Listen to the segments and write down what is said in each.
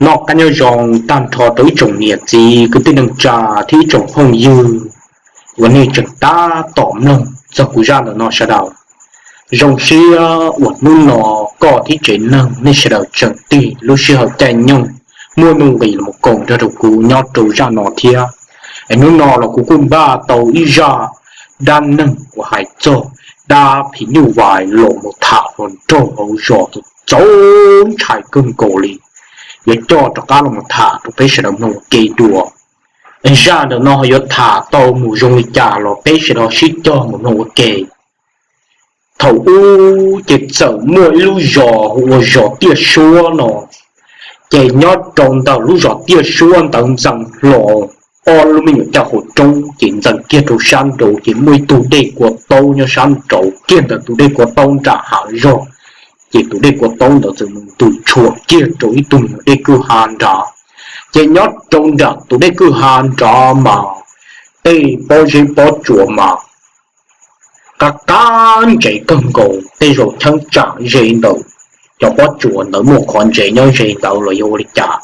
Noj qab nyob zoo tag nrho rau ib tsoom niam txiv kwv tij neej tsa thiab ib tsoom phooj ywg uas nej tseem tab tom mloog txog kuv zaj ntawm no sawv daws. Zoo siab uas hnub no koj thiab tsev neeg nej sawv daws tseem tig lub sij hawm caij nyoog muaj nuj nqis los koom nrog rau kuv nyob rau zaj no thiab. Es hnub no los kuv kuj npaj tau ib zaj dab neeg uas hais txog dab phim nyuj vais los mus tham hluas nraug hauv zos txaus ntshai kawg nkaus li, yuav coj rov qab los mus tham rau peb sawv daws mloog ua ke dua. Zaj ntawm no yuav tham tau mus zoo li cas los peb sawv daws sib cog mus mloog ua ke. Thaum ub ces txawm muaj ib lub zos hu ua zos Tiaj Suab no. Ces nyob rau ntawm lub zos Tiaj Suab ntawd ntxeev hlo ob lub me nyuam caj qhov roob, ces ntxeev kiag rau sab nraud ces muaj ib tug dej kua taub nyob sab nraud kiag ntawm tus dej kua taub nram hav zog. Ces tus dej kua taub ntawd txawm mus ntws tshuam kiag rau ib tug nyuag dej kwj ha nrad. Ces nyob rau nram tus dej kwj ha nrad mas tej pob zeb pob tsuas mas qab qab ntsev kawg nkaus, tej zaum cheeb tsam ze ntawm cov pob tsuas ntawd muaj qhov ntsev nyob ze ntawd los yog ua li cas.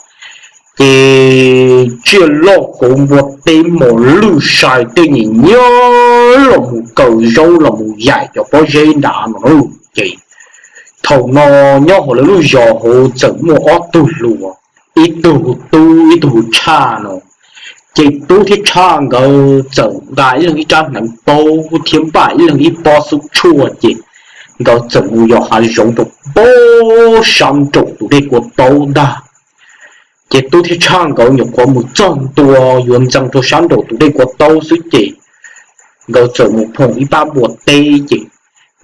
Ces tsiaj loj kauv npua teb mos lwj sai tej nyiam nyiab los mus kaw zaub los mus yaim cov pob zeb nrad no. Ces thaum no nyob hauv lawv lub zos hauv txawm muaj ob tug hluas, ib tug hu Tub ib tug hu Tshaj no. Ces Tub thiab Tshaj nkawd txawm nqa ib leeg ib rab hneev paub thiab npaj ib leeg ib pob xub tshuaj ces nkawd txawm mus yos hav zoov rau pem sab nraum tus dej kua taub ntag. Ces Tub thiab Tshaj nkawd nyuam qhuav mus txog ntua yuav ntxeev rau sab nraum tus dej kua taub xwb ces nkawd txawm mus phoom ib pab npua teb ces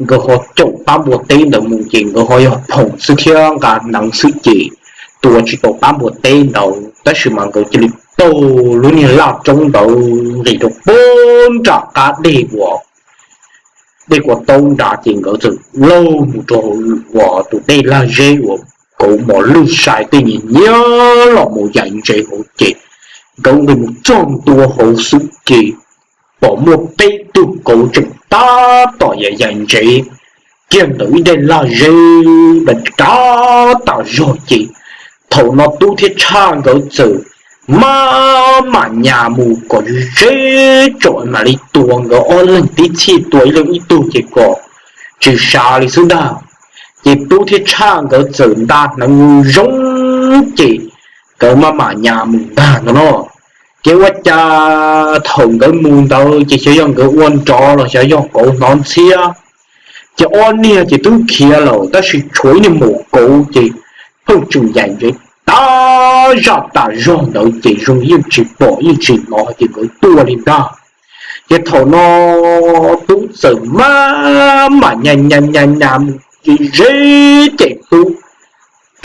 nkawd ho caum pab npua teb ntawd mus ces nkawd ho yog phoom xwb thiab nqa hneev xwb ces tua tsis tau pab npua teb ntawd tab sis mas nkawd cia li taug lub niag laj roob ntawd nqis rau pem nram qab dej uas dej kua taub nrad ces nkawd txawm laug mus rau uas tus dej lag zeb uas kauv mos lwj sai tej nyiam nyiab los mus yaim ntsev hauv ces nkawd nqis mus txog ntua hauv xwb ces pom muaj peb tug kauv tseem tab tom yaim yaim ntsev kiag ntawm ib daim lag zeb dav tas zog ces thaum no Tub thiab Tshaj nkawd txawm maj mam nyas mus kom ze ze tsom mam li tua nkawd ob leeg tib txhij tua ib leeg ib tug ces kom tsis sav li xwb ntag. Ces Tub thiab Tshaj nkawd txawm nta hneev zoo ces nkawd maj mam nyas mus ntag no no. Ces ua cas thaum nkawd mus ntawd ces xyov yog nkawd ua nrov los xyov yog kauv hnov ntxhiab, ces ob niag ces twb khiav lawm tab sis tshuav ib niag maum kauv ces pheej tseem yaim ntsev tas zaj tas zog ntawd ces zoo yeej tsis pom yeej tsis hnov ces nkawd tuaj li ntag. Ces thaum no Tub txawm maj mam nyas nyas nyas nyas mus ces ze ces Tub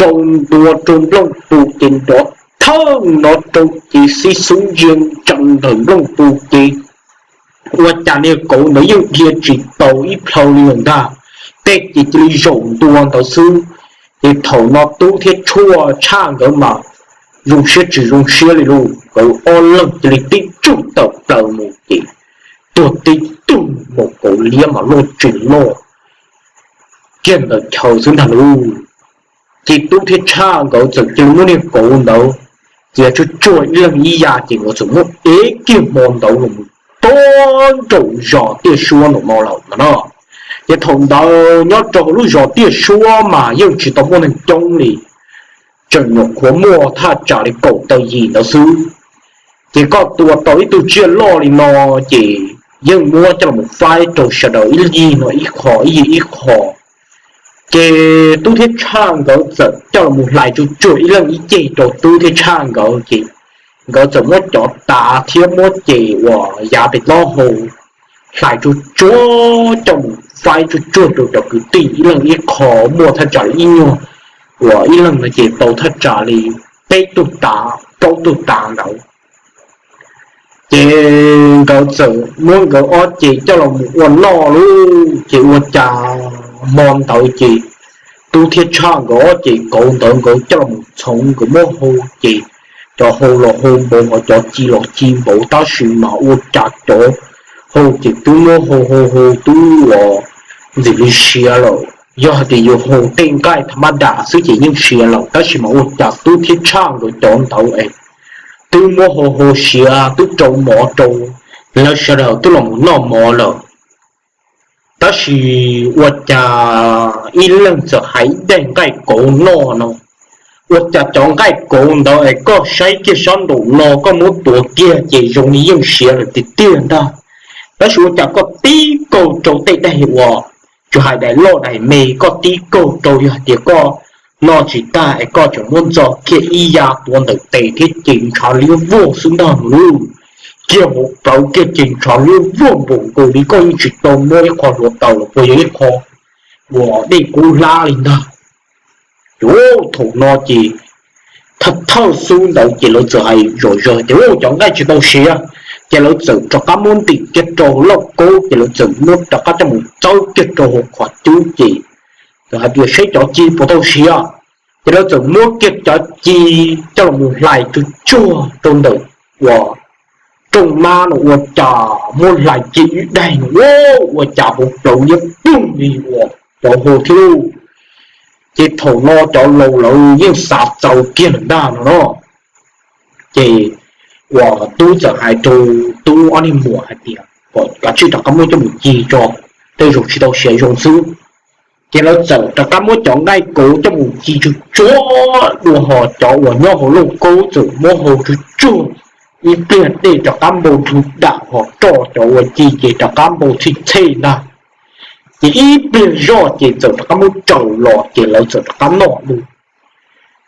rau ntua rau nplooj pus ces nrov thawj no rau ces xib xub ntsia ntsees ntawm nplooj pus ces ua cas niag kauv ntawd yeej dhia tsis tau ib plhaw li lawm ntag, tej ces cia li zaum ntua ntawd xwb. Ces thaum no Tub thiab Tshaj nkawd mas zoo siab tsis zoo siab li lauj, nkawd ob leeg cia li tib tsuj tawm plaws mus ces tuag tib tug, maum kauv liab mas loj tsis loj kiag ntawm chaw xwb ntag lauj. Ces Tub thiab Tshaj nkawd txawm cia li muab niag kauv ntawd cia tsuag tsuag ib leeg ib yav ces nkawd txawm muab ev kiag hmo ntawd los mus rau nraum zos Tiaj Suab no lawm no. Ces thaum ntawd nyob rau hauv lub zos Tiaj Suab mas yeej tsis tau muaj neeg coob li, tseem nyuam qhuav muaj thaj tsam li kaum tawm yim ntawd xwb. Ces koj tua tau ib tug tsiaj loj li no ces yeej muab coj los faib rau sawv daws ib yig no ib qho ib yig ib qho. Ces Tub thiab Tshaj nkawd txawm coj los hlais tsuag tsuag ib leeg ib ceg rau Tub thiab Tshaj nkawd ces nkawd txawm muab cov tav thiab muab ces uas yav pem taub hau hlais tsuag tsuag coj mus faib tsuag tsuag rau cov kwv tij ib leeg ib qho, muaj thaj tsam li ib nyuag uas ib leeg no ces tau thaj tsam li peb tug tav plaub tug tav ntawd. Ces nkawd txawm muab nkawd ob ceg coj los mus ua noj lauj. Ces ua cas hmo ntawd ces Tub thiab Tshaj nkawd ob ceg kauv ntawd nkawd coj los mus txhoov nkawd muab hau ces cov hau los hau npaum ho cov ci los ci npaum tab sis mas ua cas cov hau ces twb muab hau hau hau twb uas ntxim li siav lawm. Yog hais tias yus hu tej nqaij tham ma das xwb ces yeej siav lawm, tab sis mas ua cas Tub thiab Tshaj nkawd cov ntawd es twb muab hu hu siav twb rau mov rau lawv sawv daws twb los mus noj mov lawm. Tab sis ua cas ib leeg txawm hais ib daim nqaij kauv noj no, ua cas cov nqaij kauv ntawd es koj saib kiag sab nraum no koj muab tuav kiag ces zoo li yeej siav lawm tiag tiag ntag. Tab sis ua cas koj tib kaug rau tej daim uas tsis hais daim loj daim me, koj tib kaug rau yog hais tias koj noj tsis tag es koj tseem muab ntxo kiag ib ya tuav ntawm tes thiab ces ntshav liab vog xwb ntag no lauj. Kiag hauv plawv kiag ces ntshav liab vog npaum nkaus li koj yeej tsis tau muab ib qho hluav taws los puas yog ib qho uas dej kub hlab li ntag. Ces thaum no ces thawj thawj xub ntawd ces lawv txawm hais zom zaws tias cov nqaij tsis tau siav, ces lawv txawm rov qab muab ntim kiag rau lauj kaub ces lawv txawm muab rov qab coj mus txawb kiag rau hauv qhov cub ces txawm hais tias seb cov ci puas tau siav. Ces lawv txawm muab kiag cov ci coj los mus hlais tsuag tsuag rau ntawm uas rooj mab no ua cas muab hlais kiag ib daim no ua cas hauv plawv liab ploog li uas cov hu thiab lauj. Ces thaum no cov laus lawv yeej xav txaus kiag lawm ntag no no. Ces uas Tub txawm hais rau Tub ob niag muam hais tias kom kav tsij rov qab muab coj mus ci tso, tej zaum tsis tau siav zoo xwb. Ces lawv txawm rov qab muab cov nqaij kauv coj mus ci tsuag tsuag dua, ho cov uas nyob hauv lauj kaub txawm muab hau tsuag tsuag, ib pliag dej rov qab npau nrug dam ho roj cov uas ci ces rov qab npau txhij txhej ntag. Ces ib pliag zoj ces txawm rov qab muab tsaws los ces lawv txawm rov qab noj dua.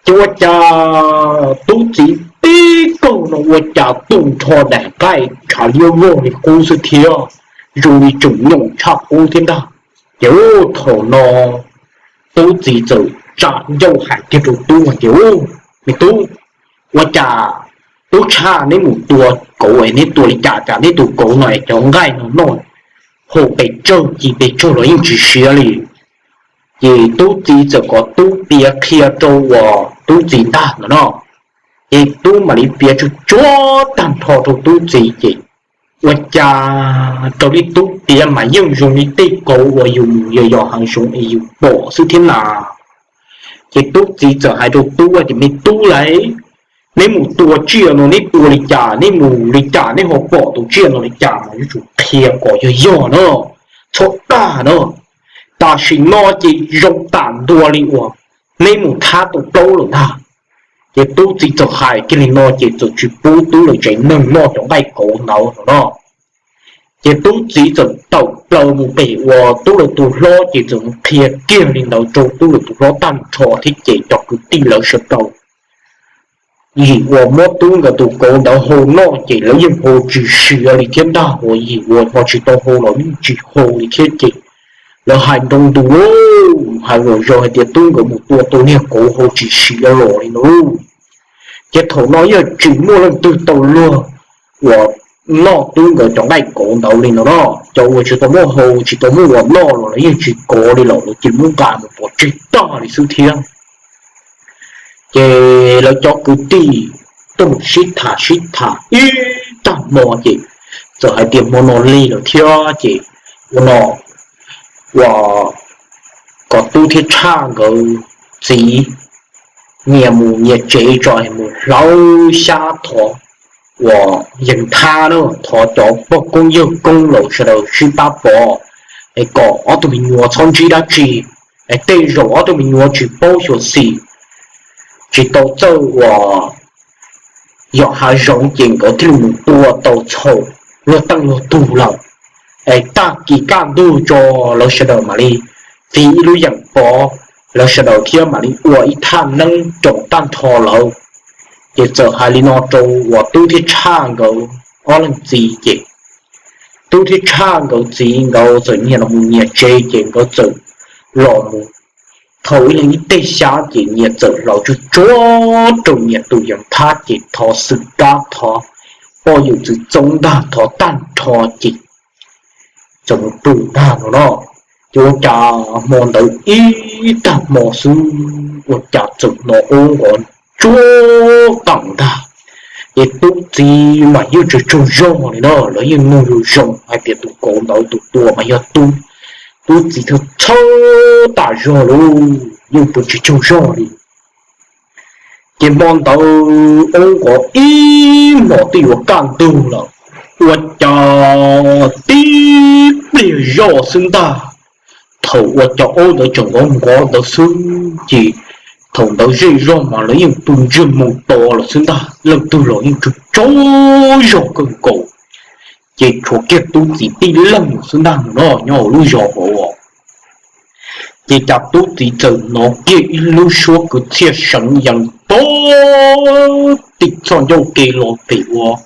Ces ua cas Tub txiv tib kaug no ua cas tu nrho daim nqaij ntshav liab vog li qub xwb thiab, zoo li tseem nyoos tshaj qub thiab ntag. Ces thaum no Tub txiv txawm tsa ncauj hais kiag rau Tub hais tias, Me Tub, ua cas Tub Tshaj neb mus tua kauv es neb tua li cas cas neb tus kauv no es cov nqaij no noj hau pes tsawg ci pes tsawg los yeej tsis siav li. Ces Tub txiv txawm kom Tub piav qhia rau uas Tub txiv ntag no no. Ces Tub mam li piav tsuag tsuag tag nrho rau Tub txiv ces ua cas raws li Tub piav mas yeej zoo li tej kauv uas yus mus yos yos hav zoov es yus pom xwb thiab na. Ces Tub txiv txawm hais rau Tub tias, Me Tub lauj, neb mus tua tsiaj no neb tua li cas, neb mus li cas neb ho pom tus tsiaj no li cas mas yuav tsum qhia kom yog yog na, txhob dag na. Tam sim no ces zoo tam ntua li uas neb mus thab tau plaub lawm ntag. Ces Tub txiv txawm hais kiag li no ces txawm tsis pub Tub lawv tsev neeg noj cov nqaij kauv ntawd no no. Ces Tub txiv txawm tawm plaws mus pem uas Tub lawv tus hlob ces txawm mus qhia kiag li ntawd rau Tub lawv tus hlob tag nrho thiab ces cov kwv tij lawv sawv daws yim uas muab Tub nkawd tus kauv ntawd hau noj ces lawv yeej hau tsis siav li thiab ntag, uas yim uas ho tsis tau hau los yeej tsis hau li thiab ces lawv hais nroo ntus lauj, hais zom zaws hais tias Tub nkawd mus tua tau niag kauv hau tsis siav los li no lauj. Ces thaum no yeej tsis muaj leej twg tau luag uas noj Tub nkawd cov nqaij kauv ntawd li no no. Cov uas tsis tau muaj hau tsis tau muaj uas noj los lawv yeej tsis kov li lawm, lawv cia li muab nqa mus pov tseg tag li xwb thiab. Ces lawv cov kwv tij tuaj mus sib tham sib tham ib tag hmo ces txawm hais tias hmo no lig lawm thiab ces ua no, uas kom Tub thiab Tshaj nkawd txiv nyias mus nyias tsev tso, mus hlawv xyab thov uas yees thab na, thov cov pog koob yawg koob laus sawv daws sib pab pov, es kom ob tug me nyuam txhob ntsib dab tsi, es tej zaum ob tug me nyuam tsis paub xyuam xim, tsis tau txawj uas yos hav zoov ces nkawd thiaj li mus tua tau txhaum luag teej luag tug lawm. Es tag kis kaj ntug tso lawv sawv daws mam li txiv ib lub yeem pov, lawv sawv daws thiab mam li ua ib thaj neeb roos tag nrho lawm. Ces txawm hais li no rau uas Tub thiab Tshaj nkawd ob leeg txiv ces Tub thiab Tshaj nkawd txiv nkawd txawm nyias los mus nyias tsev ces nkawd txawm los mus thau ib leeg ib teg xyab ces nyias txawm hlawv tsuag tsuag rau nyias tus yees thab ces thov xwm kab thov poj yawm txwv txoob ntag thov tag nrho ces txawm mus pw ntag no no. Ces ua cas hmo ntawd ib tag hmo xwb ua cas txawm hnov qub nqov tsuag qees ntag. Ces Tub txiv mas yeej tsaug tsaug zog li no, lawv yeej mloog zoo zoo hais tias tus kauv ntawd tus tua mas yog Tub. Tub txiv thiaj txhawj tas zog lauj, yeej pw tsis tsaug zog li. Ces hmo ntawd oob nqov ib hmos twb yuav kaj ntug lawm, ua cas tib pliag zoj xwb ntag. Thaum uas cov oob ntawd tseem nqov nqov ntawd xwb ces thaum ntawd zej zog mas lawv yeej pw ntsiag mus to lawm xwb ntag, leej twg los yeej tsaug tsaug zog kawg nkaus. Ces tshuav kiag tub txiv tib leeg xwb ntag no nyob hauv lub zos hauv. Ces cas tub txiv txawm hnov kiag ib lub suab kwv txhiaj seev yees pog tim txoj ncauj ke los pem uas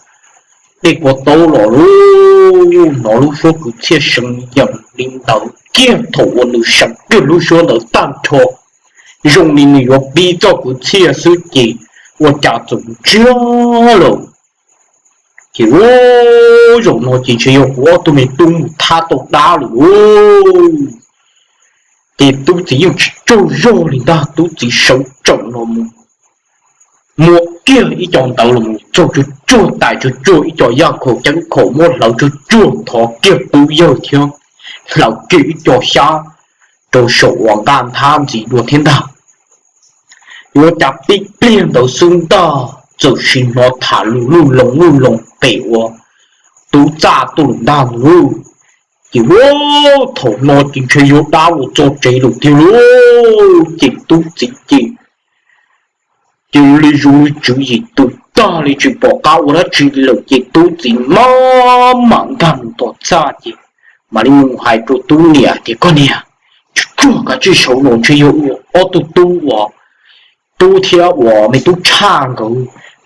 dej kua taub los lauj. Hnov lub suab kwv txhiaj seev yees li ntawd kiag thaum uas nws seev kiag lub suab ntawd tag nrho, zoo li nws yuav pib txoj kwv txhiaj xwb ces ua cas txawm ntsiag lawm. Ces ua, zaum no ces ntshe yog kuv ob tug me tub mus thab tau dab lawm lauj. Ces tub txiv yeej tsis tsaug zog li ntag, tub txiv sawv tsees los mus muab kiag ib co ntawd los txog tsuag tsuag tais tsuag tsuag ib co yaj khaum ceeb khaum muab hlawv tsuag tsuag thov kiag tub yawg thiab hlawv kiag ib co xyab rau saum uas nqaj nthab ntxiv dua thiab ntag. Yuav cas tib pliag ntawd xwb ntag txawm sis hnov tham lus luj loo luj loo pem uas tub txaj tuaj lawm ntag lauj. Ces ua, thaum no ces ntshe yog dab los txog tsev lawm tiag lauj. Ces tub txiv ces cia li zoo li tswv yim tus tag li tsis pom qab ua dab tsi lawm ces tub txiv maj mam nkag mus tom txaj ces mam li mus hais rau tub niam tias koj niam, tsuag tsuag kav tsij sawv los ntshe yog ob tug tub uas tub thiab uas me tub tshaj nkawd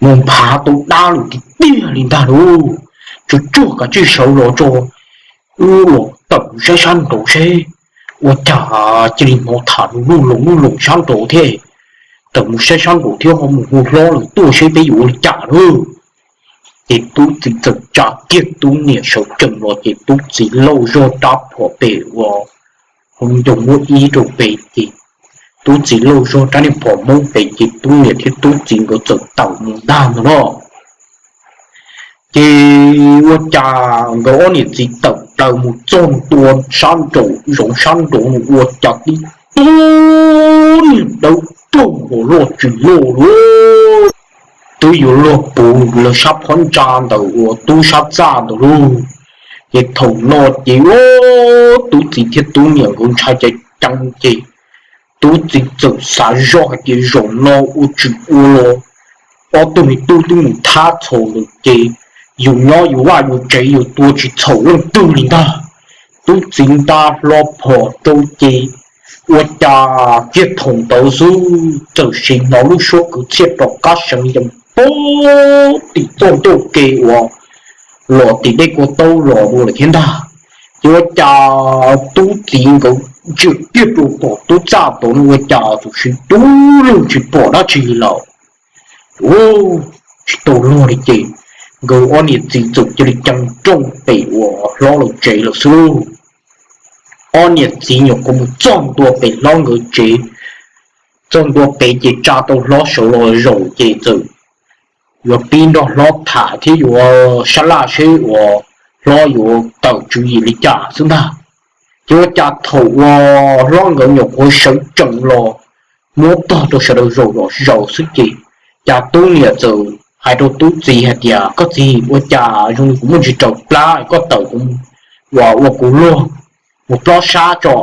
mus nphav tau dab lawm tiag tiag li ntag lauj. Tsuag tsuag kav tsij sawv los tso, wb los tawm mus saib sab nraud seb. Ua cas cia li hnov tham lus luj loo luj loo sab nraud thiab. Tawm mus saib sab nraud thiab ho mus hu hlob lawm tuaj seb peb yuav ua li cas lauj. Ces tub txiv txawm tsa kiag tub niam sawv tsees los ces tub txiv lauj zog rab phom pem uas hauv ncoo muab ib rau pem ces tub txiv lauj zog rab niag phom hmoob pem ces tub niam thiab tub txiv nkawd txawm tawm mus ntag ntag no. Ces ua cas nkawd ob niam txiv tawm plaws mus txog ntua sab nraum zoov sab nraud no ua cas tib tug niag dawb paug uas loj tsis loj lauj, twb yuav luag puv lawv sab phab ntsa ntawm uas tub sab txaj ntawd lauj. Ces thaum no ces tub txiv thiab tub niam nkawd ntshai ceev ceev ces tub txiv txawm xav zoj hais tias zaum no ua tsis ua los ob tug me tub twb mus thab txhaum lawm ces yus nyob yus vaj yus tsev yus tua tsis txhaum leej twg li ntag. Tub txiv nta hlo phom rau ces ua cas kiag thaum ntawd xwb txawm sim hnov lub suab kwv txhiaj rov qab seev yees pog tim txoj ncauj ke uas los tim dej kua taub los dua lawm thiab ntag. Ces ua cas tub txiv nkawd ntsia kiag rau tom tub txaj tod no ua cas txawm sim dub lug tsis pom dab tsi li lawm. Tsis tau luag li ces nkawd ob niam txiv txawm cia li cees rooj pem uas hlob lawv tsev lawm xwb lauj. Ob niam txiv nyuam qhuav mus txog ntua pem hlob nkawd tsev, txog ntua pem ces tsa tau hlob sawv los zaum ces txawm yuav pib nrog hlob tham thiab yuav sab laj seb uas hlob yuav tawm tswv yim li cas xwb ntag. Ces ua cas thaum uas hlob nkawd nyuam qhuav sawv tsees los muab tog rau sawv daws zaum los zaum xwb ces cas tub niam txawm hais rau tub txiv hais tias koj txiv, ua cas zoo li kuv muaj ntsis raws plab, koj tawm kuv uas ua kuv luag mus plob sab tso.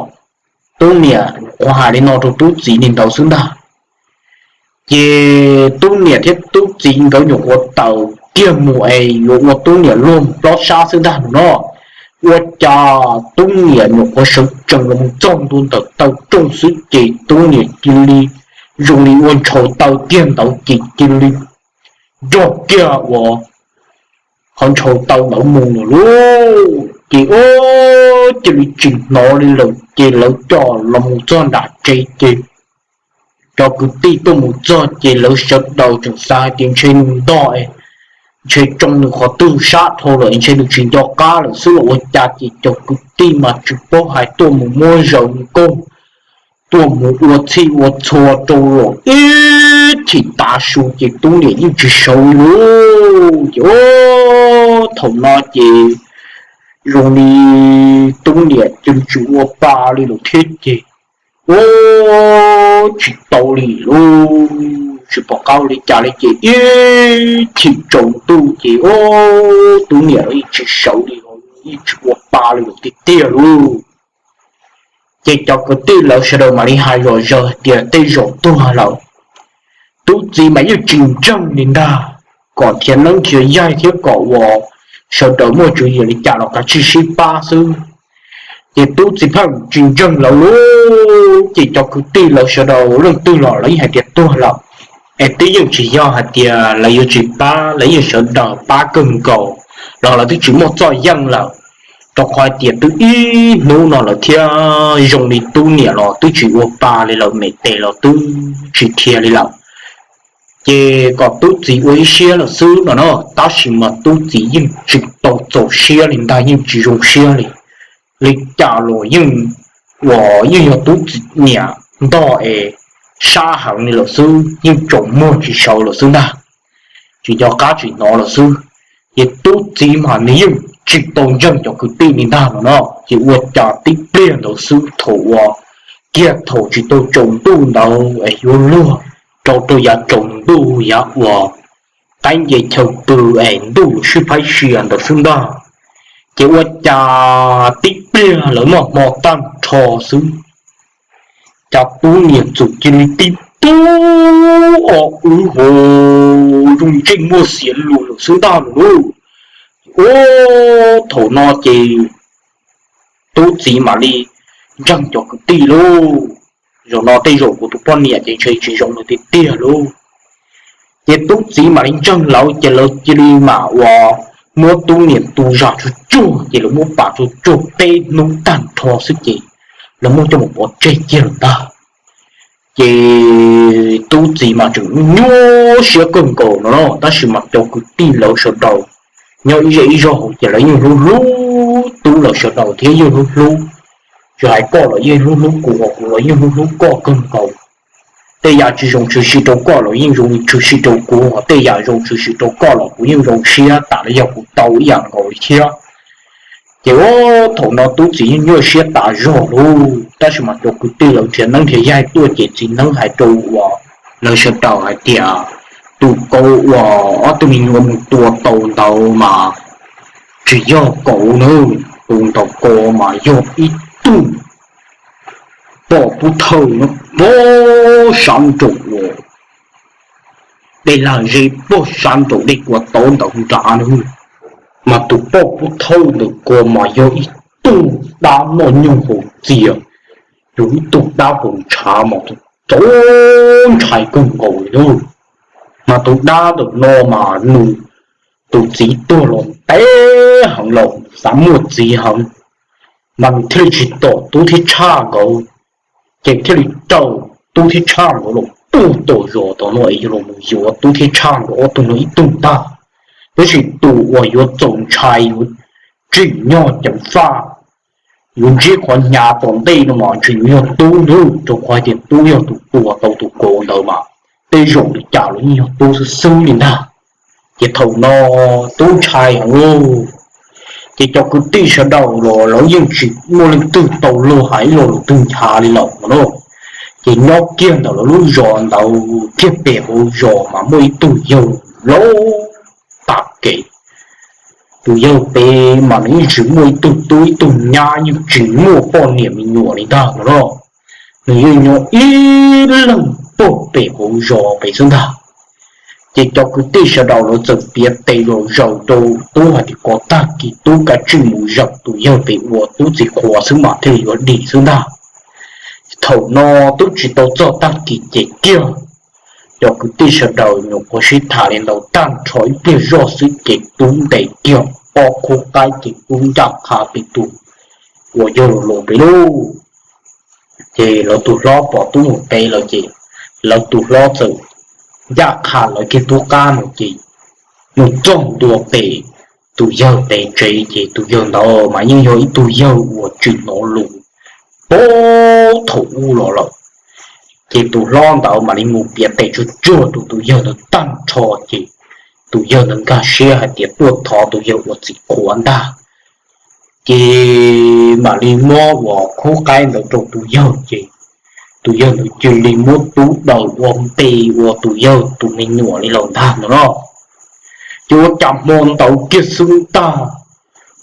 Tub niam qhuav hais li no rau tub txiv li ntawd xwb ntag. Ces tub niam thiab tub txiv nkawd nyuam qhuav tawm kiag mus es yuav ua tub niam luag mus plob sab xwb ntag no. Ua cas tub niam nyuam qhuav sawv tsees los mus txog ntua ntawm taw rooj xwb ces tub niam cia li zoo li ua ntshaus taw kiag ntawd ces cia li nrog kiag uas qhov ntshaus taw ntawd mus lawm lauj. Ces ua cia li tsis hnov li lawm ces lawv coj los mus txog nram tsev ces cov kwv tij tuaj mus txog ces lawv sawv daws tseem xav hais tias ntshe nws ntog, ntshe tsoo nws qhov twg sab dhau lawm ntshe nws tsis nco qab lawm xwb los ua cas ces cov kwv tij mas tsis paub hais tuaj mus muab zaws mus kaug, tuaj mus ua txhij ua txhua rau los ib chim tav su ces tub niam yeej tsis sawv li lauj. Ces thaum no ces zoo li tub niam cia li tsis ua pa li lawm thiab ces, u, tsis tau li lauj, tsis pom qab ua li cas li ces ib chim tsaus ntuj ces, u, tub niam los yeej tsis sawv li, yeej tsis ua pa li lawm tiag tiag lauj. Ces cov kwv tij lawv sawv daws mam li hais zom zaws hais tias tej zaum tuag lawm, tub txiv mas yeej tsis ntseeg li ntag, kom nrhiav neeb nrhiav yaig thiab kom uas sawv daws muaj tswv yim li cas los kav tsij sib pab xwb. Ces tub txiv pheej tsis ntseeg lawv lauj, ces cov kwv tij lawv sawv daws leej twg los lawv yeej hais tias tuag lawm, es twb yeej tsis yog hais tias lawv yuav tsis pab, lawv yeej sawv daws pab kawg nkaus los lawv twb tsis muaj txoj yeej lawm, rau qhov hais tias twb ib hnub no lawm thiab zoo li tub niam los twb tsis ua pa li lawm, me tes los twb tsis dhia li lawm. Ces kom tub txiv ua ib siab lawm xwb no na, tab sis mas tub txiv yeej tsis tau txaus siab li ntag, yeej tsis zoo siab li. Li cas los yeej, uas yeej yog tub txiv niam ntog es sab heev li lawm xwb, yeej tsaus muag tsis sawv lawm xwb ntag, tsis nco qab tsis hnov lawm xwb. Ces tub txiv mas nws yeej tsis tau ntseeg cov kwv tij li ntag no no, ces ua cas tib pliag ntawd xwb thaum uas kiag thaum tsis tau tsaus ntuj ntawd es yuav luag rau rau yav tsaus ntuj yav uas qaib nce chaw pw es ntuj yuav sib phaib sia ntawd xwb ntag. Ces ua cas tib pliag lawv noj hmo tag nrho xwb, cas tub niam txawm cia li tib tug o wb ho zoo ntsej muag xiav luag lawm xwb ntag lauj. Ua, thaum no ces tub txiv mam li ntseeg cov kwv tij lauj. Zaum no tej zaum kuv tus poj niam ces ntshe tsis zoo lawm tiag tiag lauj. Ces tub txiv mam li ntseeg lawv ces lawv cia li mam uas muab tub niam tu zam tsuag tsuag ces lawv muab pam tsuag tsuag peb hnub tag nrho xwb ces lawv muab coj mus pov tseg kiag lawm ntag. Ces tub txiv mas tseem nyuaj siab kawg nkaus no na, tab sis mas cov kwv tij lawv sawv daws nyob ib zej ib zog hauv ces lawv yeej hlub hlub tub lawv sawv daws thiab yeej hlub hlub, tsis hais koj los yeej hlub hlub kuv, kuv los yeej hlub hlub koj kawg nkaus. Tej yam tsis zoo tshwm sim rau koj los yeej zoo tshwm sim rau kuv, tej yam zoo tshwm sim rau koj los kuv yeej zoo siab tas li yog kuv tau ib yam nkaus li thiab. Ces ua, thaum no tub txiv yeej nyuaj siab tas zog lauj, tab sis mas cov kwv tij lawv nrhiav neeb nrhiav yaig tuaj ces txiv neeb hais rau uas lawv sawv daws hais tias tus kauv uas ob tug me nyuam mus tua tau ntawd mas tsis yog kauv na, tus ntawd ko mas yog ib tug poj pub thawj no, pog sab nraum uas dej lag zeb, pog sab nraum dej kua tauv ntawd nrad na. Mas tus poj pub thawj ntawm ko mas yog ib tug dab noj nyoog haus txias, yog ib tug dab haus ntshav mas txaus ntshai kawg nkaus li na. Mas tus dab ntawm no mas nws tus txiv tuag los ntev heev lawm, xav muaj txiv heev, mas nws thiaj li tsis tom tub thiab tshaj nkawd, ces thiaj li raws tub thiab tshaj nkawd los puag tom zos tom no es yuav los mus yuav tub thiab tshaj nkawd ob tug no ib tug ntag. Tab sis tus uas yuav txaus ntshai yuav tsim nyog ceev faj, yuav ntsib qhov hnyav tom ntej no mas ntshe yuav yog tub ntag, rau qhov hais tias tub yog tus tua tau tus kauv ntawd mas tej zaum li cas los yeej yog tub xwb xwb li ntag. Ces thaum no tub ntshai heev lauj, ces cov kwv tij sawv daws los lawv yeej tsis muaj leej twg tau luag hais ib lo lus twg nchav li lawm no na. Ces nyob kiag ntawm lawv lub zos ntawd kiag pem hauv zos mas muaj ib tug yawg laus tas kev. Tus yawg pem mas nws yeej tsis muaj ib tug tub ib tug nyab, yeej tsis muaj poj niam me nyuam li ntag no na. Nws yeej nyob ib leeg puag pem hauv zos pem xwb ntag. Ces cov kwv tij sawv daws lawv txawm piav tes zom zaws rau tub hais tias kom tag kis tub kav tsij mus zawm tus yawg pem ua tub txiv qhua xwb mas thiaj li yuav dim xwb ntag. Thaum no twb tsis tau txog tag kis ces kiag cov kwv tij sawv daws nyuam qhuav sib tham li ntawd tag nrho ib pliag zoj xwb ces tub ntes kiag ob khub qaib ces tub ncaj qha pem tus uas yawg laus pem lauj. Ces lawv tus hlob pom tub mus pem lawm ces lawv tus hlob txawm ncaj qha lawv kiag tub qab no ces mus txog ntua pem tus yawg pem tsev ces tus yawg ntawd mas yeej yog ib tug yawg uas tsis hnov lus puag thaum ub los lawm. Ces tus hlob ntawd mam li mus piav tes tsuag tsuag rau tus yawg ntawd tag nrho ces tus yawg ntawd nkag siab hais tias tuaj thov tus yawg ua txiv qhua ntag. Ces mam li muab uas khub qaib ntawd rau tus yawg ces tus yawg ntawd cia li muab tub daws ua npe ua tus yawg tus me nyuam li lawm ntag no no. Ces ua cas hmo ntawd kiag xwb ntag,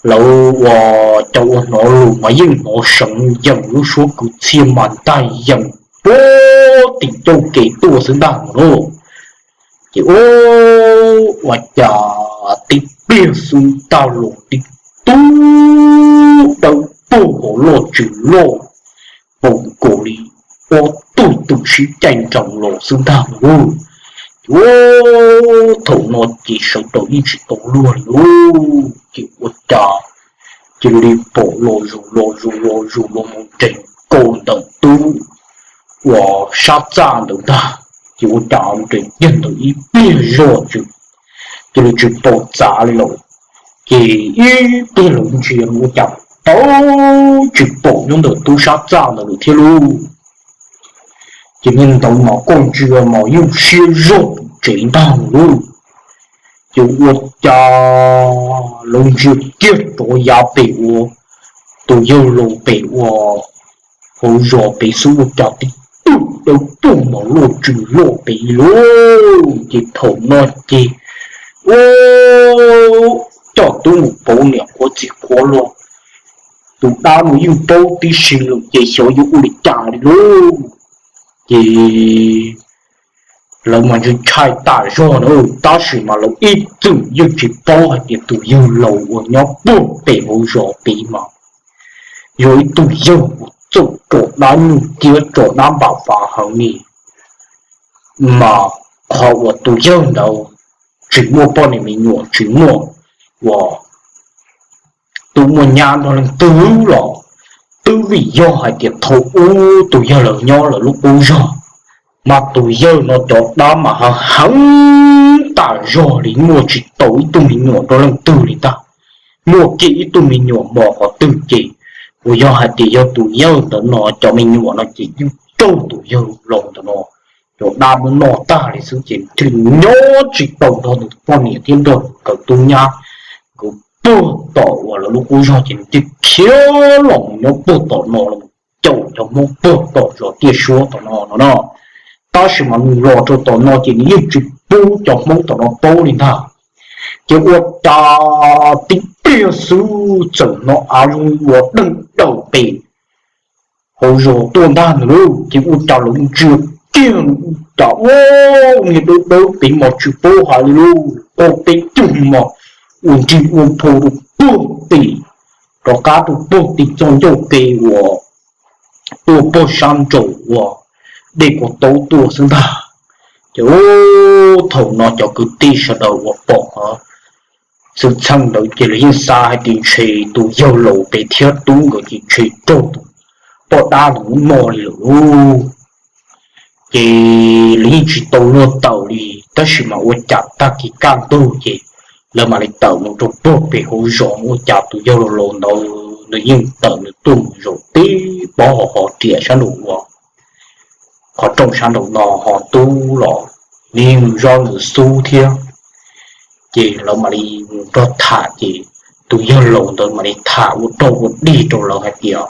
lawv uas cov uas hnov lus mas yeej hnov seev yees lub suab kwv txhiaj mas ntag yees puag tim cauj kev tuaj xwb ntag no no. Ces ua cas tib pliag xwb ntag los tib tug dawb paug hauv loj tsws loj, pom nkaus li ob tug twm sib caij nroos los xwb ntag no. Ces ua thaum no ces sawv daws yeej tsis tau luag li lauj, ces ua cas cia li pom los zus los zus los zus los mus nres nkaus ntawm tub uas sab txaj ntawd ntag. Ces ua cas nres kiag ntawd ib pliag zog tsis, cia li tsis pom txav li lawm. Ces ib pliag lawv ntsia ua cas tau tsis pom nyob ntawm tub sab txaj ntawd lawm thiab lauj. Ces niag ntawd mas koj ntsia mas yeej siab zog pum tsev ntag lauj. Ces ua cas lawv ntsia kiag rov yav pem ua tus yawg laus pem ua hauv zos pem xwb ua cas tib tug dawb paug mas loj tsws loj pem lauj. Ces thaum no ces ua coj tub mus pauv niam qhuav txiv qhuav los, tus dab no yeej paub tib si lawm ces xyov yuav ua li cas li lauj. Ces lawv mas ntshai ntshai tas zog na, tab sis mas lawv ib txwm yeej tsis paub hais tias tus yawg laus uas nyob puag pem hauv zos pem mas yog ib tug yawg uas txawj tso dab nyuj ciab tso dab npam fav heev li. Mas qhov uas tus yawg ntawd tsis muaj poj niam me nyuam tsis muaj uas tub muaj nyab nrog leej twg los twb vim yog hais tias thaum ub tus yawg laus nyob lawv lub qub zog, mas tus yawg no cov dab mas heev heev tas zog li, muaj tsis tau ib tug me nyuam rau leej twg li ntag. Muaj kiag ib tug me nyuam mos qhov twg ces uas yog hais tias yog tus yawg ntawd no cov me nyuam no ces yeej raug tus yawg laus ntawm no cov dab muab noj tag li xwb ces thiaj li nyob tsis tau nrog nws poj niam thiab nrog nkawd tub nyab. Nkawd puag tom uas lawv lub qub zog ces nws thiaj khiav los mus nyob puag tom no los caum cov Hmoob puag tom zos Tiaj Suab tom no no no. Tab sis mas nws los rau tom no ces nws yeej tsis pub cov Hmoob tom no paub li ntag. Ces ua cas tib pliag xwb txawm hnov av zoo ua deej daws pem hauv zos tuaj ntag nws lauj. Ces ua cas lawv ntsia kiag cas ua niag dawb dawb pem mas tsis paub hais li lauj, qaug peb cug mos ua nrig ua phau rau puag tim, rov qab rau puag tim txoj ncauj ke uas tuaj puag sab nraum uas dej Kua Taub tuaj xwb ntag. Ces thaum no cov kwv tij sawv daws uas pom qhov xwm txheej ntawd ces lawv yeej xav hais tias ntshe tus yawg laus pem thiab tub nkawd ces ntshe raug tus poj dab ntawd muab noj li lawm lauj. Ces lawv yeej tsis tau luag tawm li, tab sis mas ua cas tag kis kaj ntug ces lawv mam li tawm mus rau puag pem hauv zos, ua cas tus yawg laus laus ntawd nws yeej tawm nws tuaj mus zaum tib pob hauv riam sab nraum uas qhov rooj sab nraum no, ho tub los nws yeej zov nws xub thiab. Ces lawv mam li mus nrog tham ces tus yawg laus ntawd mam li tham ua roj ua dig rau lawv hais tias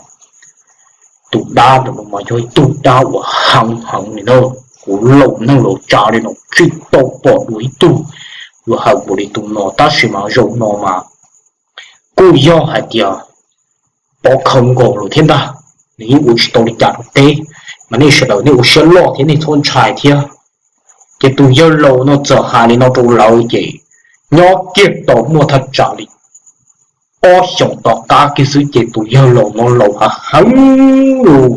tus dab ntawm no mas yog ib tug dab uas heev heev li na. Kuv laus neeg laus tsav li no tsis tau pom dua ib tug uas heev npaum li tus no, tab sis mas zaum no mas kuj yog hais tias pov khawv nkaus lawm thiab ntag. Nws yeej ua tsis tau li cas rau peb, mas nej sawv daws nej ua siab loj thiab nej txhob ntshai thiab. Ces tus yawg laus no txawm hais li no rau lawv ces nyob kiag tau muaj thaj tsam li ob xyoos tom qab kiag xwb ces tus yawg laus no laus heev heev lawm.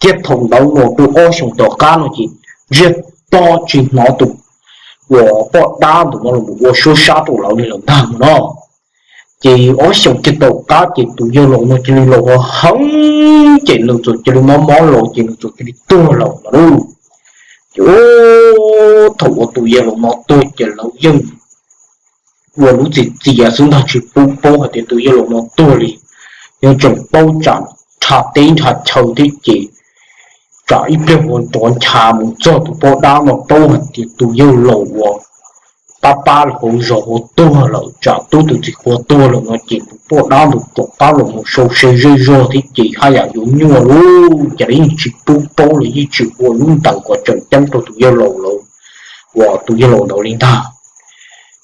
Kiag thaum ntawd los rau ob xyoos tom qab no ces ntsiag to tsis hnov tus uas poj dab ntawm no los ua suab sab rau lawv li lawm ntag no. Ces ob xyoos kiag tom qab ces tus yawg laus no cia li laus heev ces nws txawm cia li mob mob los ces nws txawm cia li tuag lawm no lauj. Ces thaum uas tus yawg laus no tuag ces lawv yeej ua lub txiv txias xwb ntag, tsis pub paub hais tias tus yawg laus no tuag li. Yeej tseem paub tsam nrhab teb nrhab chaw thiab ces tsam ib pliag ua nrov ncha mus txog tus poj dab no paub hais tias tus yawg laus uas pab pab hauv zos ua tuag lawm, tsam tub tus txiv qhua tuag lawm no ces tus poj dab ntawd rov qab los mus sau se zej zog thiab ces haj yam yuav nyuaj lub cas li yeej tsis pub paub los yeej tsis ua lub ntees kom tseem ceeb rau tus yawg laus lawm, uas tus yawg laus ntawd li ntag.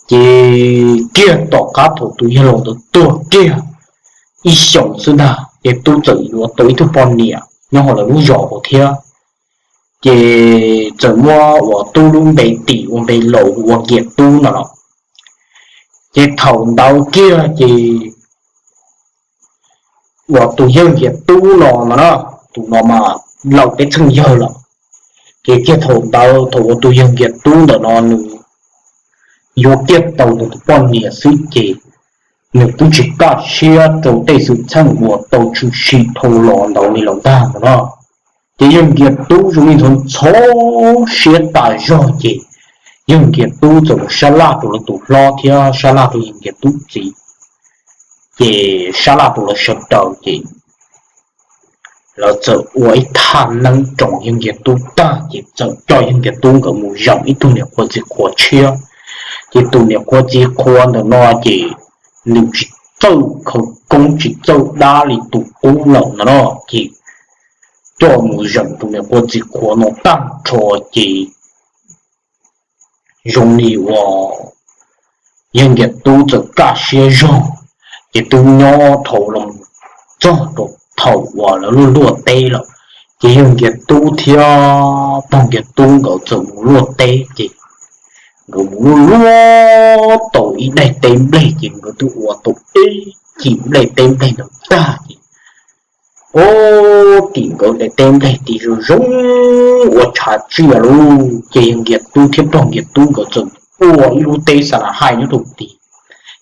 Ces kiag tom qab thaum tus yawg laus ntawd tuag kiag ib xyoos xwb ntag ces tub txawm yuav tau ib tug poj niam nyob hauv lawv lub zos hauv thiab. Ces txawm muab uas tub lub npe tim ua npe laus hu ua Nkias Tub no los. Ces thaum ntawd kiag ces uas tus yawg Nkias Tub no no na, tus no mas laus peb txheej yawg lawm. Ces kiag thaum ntawd thaum uas tus yawg Nkias Tub ntawm no nws yuav kiag tau nws tus poj niam xwb ces nws twb tsis kaj siab rau tej xwm txheej uas tau tshwm sim dhau los ntawd li lawm ntag no na. Ces yawg Nkias Tub zoo li ntxhov ntxhov siab tas zog ces yawg Nkias Tub txawm mus sab laj rau lawv tus hlob thiab sab laj rau yawg Nkias Tub txiv, ces sab laj rau lawv sawv daws ces lawv txawm ua ib thaj neeb roos yawg Nkias Tub tag ces txawm coj yawg Nkias Tub nkawd mus zeem ib tug niam qhuav txiv qhuav tshiab. Ces tus niam qhuav txiv qhuav ntawm no ces nws tsis txawj khawv koob tsis txawj dab li tus qub lawm no na, ces coj mus zeem tus niam qhuav txiv qhuav no tag nrho ces zoo li uas yawg Nkias Tub txawm kaj siab zog, ces twb nyob dhau los txog rau thaum uas lawv luaj luaj teb lawm. Ces yawg Nkias Tub thiab pog Nkias Tub nkawd txawm mus luaj teb ces nkawd mus luaj luaj tau ib daim teb nplej ces nkawd twb ua tau ib cim nplej teb nplej ntawd tag ces ua tim nkawd daim teb nplej tim zoo zoo ua tshav tsiaj lauj. Ces yawg Nkias Tub thiab pog Nkias Tub nkawd txawm ua ib lub teb xa na haij nyob rau tid,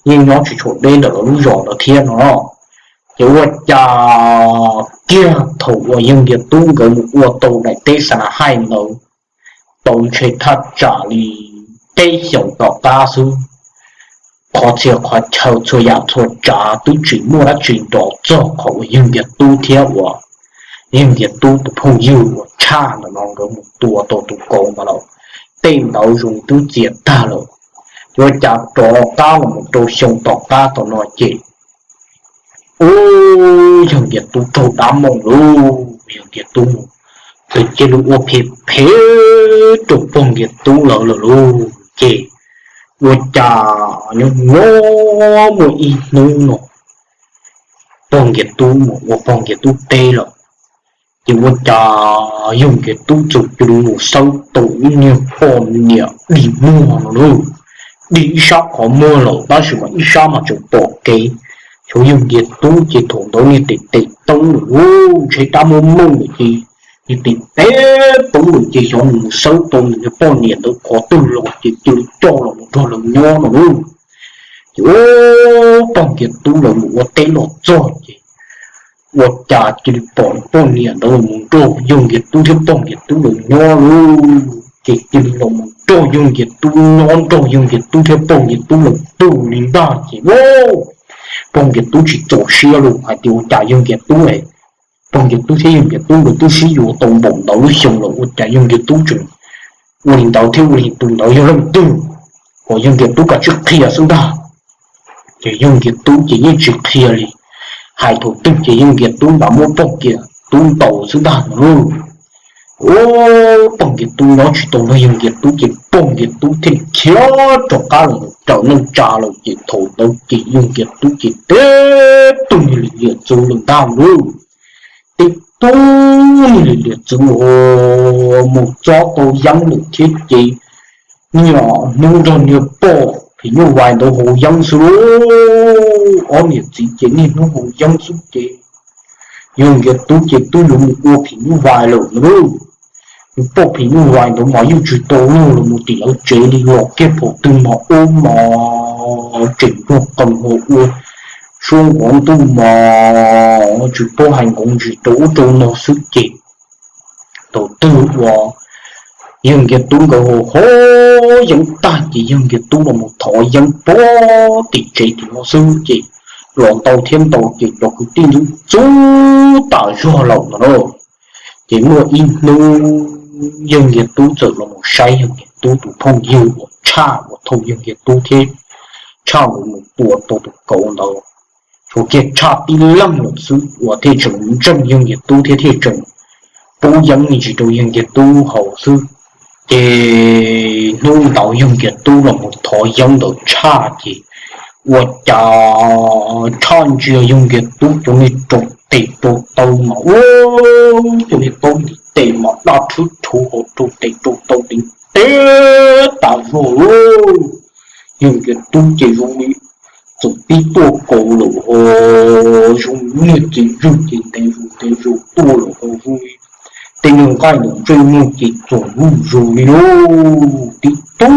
yeej nyob tsis tshua deb ntawm lawv lub zos ntawd thiab no. Ces ua cas kiag thaum uas yawg Nkias Tub nkawd mus ua tau daim teb xa na haij ntawd tau ntshe thaj tsam li peb xyoos tom qab xwb, qhov txhia qhov chaw txhua yam txhua tsav twb tsis muaj dab tsi nrov txog qhov uas yawg Nkias Tub thiab uas yawg Nkias Tub tus phooj ywg uas tshaj ntawm no nkawd mus tua tau tus kauv ntawd lawm. Tej ntawd zoo twb txias tag lawm. Ces ua cas rov qab los mus rau xyoo tom qab tau no ces ub, yawg Nkias Tub raug dab moom lauj, yawg Nkias Tub mus txawm cia li ua phem phem rau pog Nkias Tub lawv lawm lauj. Ces ua cas nyob nyob muaj ib hnub no pog Nkias Tub mus ua pog Nkias Tub teb lawm, ces ua cas yawg Nkias Tub txawm cia li mus xawb tau ib niag poj niam dig muag no lauj. Dig ib sab qhov muag lawm tab sis mas ib sab mas tseem pom kev. Xyov yawg Nkias Tub ces thaum ntawd niag tes tes teeb lawm lauj, ntshe dab muab mooj lawm ces niag tes tes teeb lawm ces xyov nws mus xawb tau nws niag poj niam ntawd qhov twg los ces cia li coj los mus nrog lawv nyob no lauj. Ces ub, pog Nkias Tub lawv mus ua teb los txog ces ua cas cia li pom poj niam ntawd los mus nrog yawg Nkias Tub thiab pog Nkias Tub lawv nyob lauj. Ces cia li los mus nrog yawg Nkias Tub nyob, nrog yawg Nkias Tub thiab pog Nkias Tub lawv tug li ntag ces pog Nkias Tub tsis txaus siab lauj, hais tias ua cas yawg Nkias Tub, pog Nkias Tub thiab yawg Nkias Tub nkawd twb sib yuav tau npaum ntawd lub xyoo lawm ua cas yawg Nkias Tub tseem ua li ntawd thiab, ua li tus ntawd yog leej twg, kom yawg Nkias Tub kav tsij qhia xwb ntag. Ces yawg Nkias Tub ces yeej tsis qhia li, hais thaum twg ces yawg Nkias Tub nrad muab pog Nkias Tub ntaus xwb ntag no lauj. Ub, pog Nkias Tub nyob tsis tau nrog yawg Nkias Tub ces pog Nkias Tub thiaj khiav rov qab los raws neej tsa lawm ces thaum ntawd ces yawg Nkias Tub ces teb tug niag li liam txwv lawm ntag lauj. Teb tug niag li liam txwv mus txob tau yeeb lawm thiab ces niaj hnub nrog niag poj phim nyuj vais ntawd haus yeeb xwb lauj. Ob niam txiv ces niaj hnub haus yeeb xwb ces yawg Nkias Tub ces twb yuav mus ua phim nyuj vais lawm no lauj. Niag poj phim nyuj vais ntawd mas yeej tsis tau luag los mus tim lawv tsev li, los kiag phaum twg mas ub mas tseem nrog qees ho ua suab nqov ntuj mas tsis paub hais nqov ntsis rau ub rau no xwb ces thaum twg uas yawg Nkias Tub nkawd haus haus yeeb tag ces yawg Nkias Tub los mus thov yeeb puag tim tsev tim no xwb ces los ntau thiab ntau ces cov kwv tij ntxub ntxub tas zog lawm no lauj. Ces muaj ib hnub yawg Nkias Tub txawm los mus saib yawg Nkias Tub tus phooj ywg uas Tshaj uas thaum yawg Nkias Tub thiab Tshaj nkawd mus tua tau tus kauv ntawd, tshuav kiag Tshaj tib leeg lawm xwb uas thiaj tseem ntseeg yawg Nkias Tub thiab thiaj tseem pub yeeb me ntsis rau yawg Nkias Tub haus xwb. Ces hnub ntawd yawg Nkias Tub los mus thov yeeb ntawm Tshaj ces ua cas Tshaj ntsia yawg Nkias Tub cov niag rau tes rau taw mas ua, cov niag taub ntiv tes mas daj rhwb rhuv hauv rau tes rau taw ntev ntev tas zog lauj. Yawg Nkias Tub ces zoo li txawm pib tuaj kaus lawm ho, zoo niag txiv zwj ces ntev zus ntev zus tuaj lawm ho zoo li tej niag nqaij ntawm ntsej muag ces txoom zuj zus li lauj, tib tug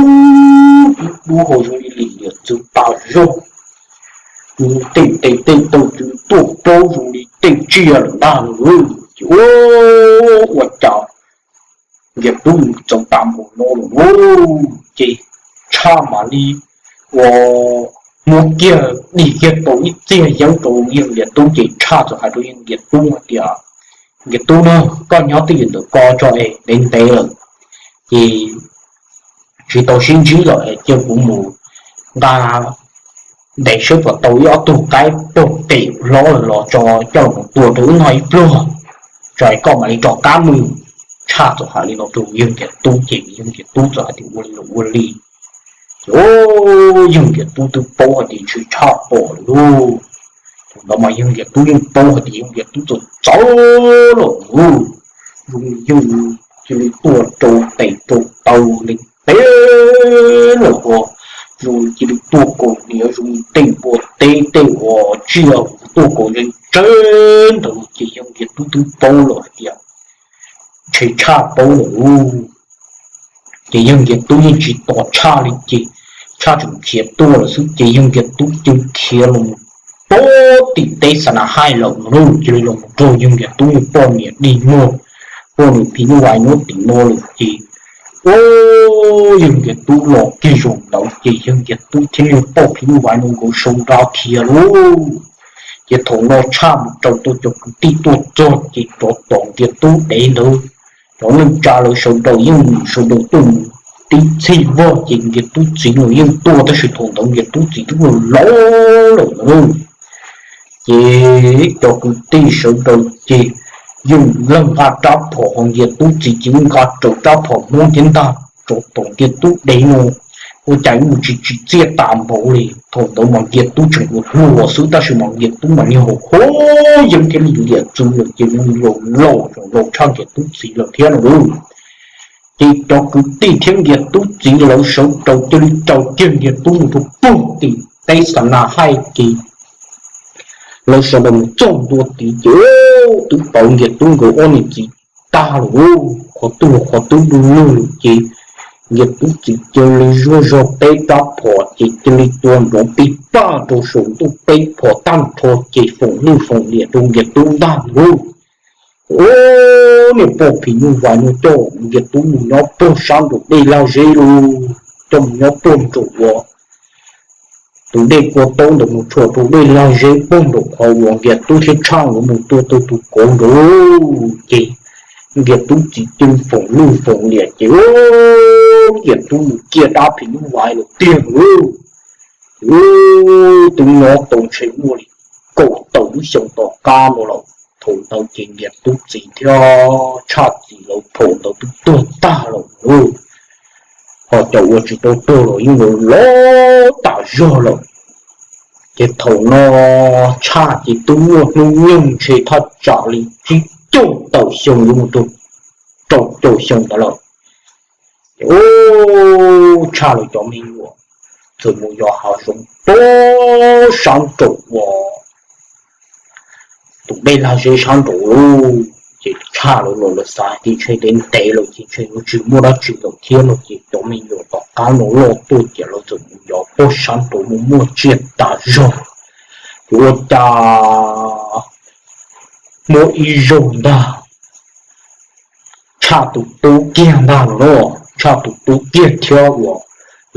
tib dub ho zoo li lim liam txwv tas zog. Tej tes tej taw twb tuaj plaub zoo li tej tsiaj lawm ntag lauj. Ces ua cas Nkias Tub txaus tas npaum no lawm lauj, ces Tshaj mam li ua muab kiag dim kiag tau ib txiag yeeb rau yawg Nkias Tub ces Tshaj txawm hais rau yawg Nkias Tub hais tias, Nkias Tub na, koj nyob twj ywm ntawm ko tso es ntev ntev lawm ces tsis tau sib ntsib lawm es cia kuv mus nqa ntes saib puas tau ib ob tug qaib pog pem hlob lawm los tso coj los tua rau wb noj ib pluag, tso es koj mam li rov qab mus. Tshaj txawm hais li no rau yawg Nkias Tub ces yawg Nkias Tub txawm hais tias ua li los ua li. Ces yawg Nkias Tub twb paub hais tias ntshe Tshaj pom lawm lauj. Thaum ntawd mas yawg Nkias Tub yeej paub hais tias yawg Nkias Tub txawm txawv lawm lauj. Zoo yawg cia li tuaj rau tes rau taw ntev ntev lawm ho, zoo cia li tuaj kaus hniav zoo tej npua teb tej uas tsiaj tuaj kaus ntseb ntseb ntawd ces yawg Nkias Tub twb paub lawm hais tias ntshe Tshaj paub lawm lauj. Ces yawg Nkias Tub yeej tsis tos Tshaj li ces Tshaj tseem khiav tuaj lawm xwb ces yawg Nkias Tub cia li khiav los mus pem tim teb Xa Na Haij lawm no lauj. Cia li los mus raug yawg Nkias Tub niag poj niam dig muag, poj niam phim nyuj vais nyob tim no lawm ces, o, yawg Nkias Tub los kiag zaum ntawd ces yawg Nkias Tub thiab niag poj phim nyuj vais no nkawd sau nra khiav lauj. Ces thaum no Tshaj mus raws tau cov kwv tij tuaj txog ces rov tom Nkias Tub dev ntawd, cov neej tsa lawv sawv daws yeej sawv daws tuaj mus tib txhij vog ces Nkias Tub txiv los yeej tuaj tab sis thaum ntawd Nkias Tub txiv twb laus laus lawm na. Ces cov kwv tij sawv daws ces yeej leej nqa rab phom ho Nkias Tub txiv ces nqa raws rab phom Hmoob thiab ntag rov tom Nkias Tub dev no. Ua cas mus tsis tsim txiaj tas npaum li, thaum ntawd mas Nkias Tub tseem ua hluas xwb tab sis mas Nkias Tub mas niag haus hub yeeb thiab lim liam txwv lawm ces zoo li laus laus tshaj Nkias Tub txiv lawm thiab no lauj. Ces cov kwv tij thiab Nkias Tub txiv lawv sawv daws cia li raws kiag Nkias Tub mus rau puag tim teb Xa Na Haij ces lawv sawv daws mus txog ntua tid ces twb pauv Nkias Tub nkawd ob niam txiv tag lawm, qhov twg los qhov twb du lug lawm ces Nkias Tub txiv cia li zuaj zog peb rab phom ces cia li tua nrov pij paj rau saum ntuj peb phom tag nrho ces foom lwj foom liam rau Nkias Tub ntag lauj. Ub, niag poj phim nyuj vais no coj Nkias Tub mus nyob puag sab nraum dej lag zeb lauj, coj mus nyob puag nraum uas tus dej kua taub ntawd mus tshuam rau dej lag zeb puag nraum qhov uas Nkias Tub thiab Tshaj nkawd mus tua tau tus kauv nraud lauj. Ces Nkias Tub txiv cia li foom lwj foom liam ces Nkias Tub mus ciaj dab phim nyuj vais lawm tiag lauj. Ces twb nyob tau ntshe muaj li kaum tawm lub xyoo tom qab no lawm. Thaum ntawd ces Nkias Tub txiv thiab Tshaj txiv lawv thaum ntawd twb tuag tag lawm lauj. Ho cov uas tsis tau tuag los yeej laus tas zog lawm. Ces thaum no Tshaj ces twb muaj hnub nyoog ntshe thaj tsam li tsib caug tawm xyoo yuav mus rau rau caum xyoo ntawd lawm. Ces Tshaj lawv cov me nyuam txawm mus yos hav zoov puag sab nraum uas tus dej lag zeb sab nraud lauj. Ces Tshaj lawv los lawv xav tias ntshe ntev ntev lawm ces ntshe yuav tsis muaj dab tsi lawm thiab no ces cov me nyuam tom qab no loj tuaj ces lawv txawm mus yos puag sab nraud mus muaj tsiaj tas zog. Ces ua cas muaj ib zaug ntag Tshaj tus tub kiag ntag los lauj, Tshaj tus tub kiag thiab uas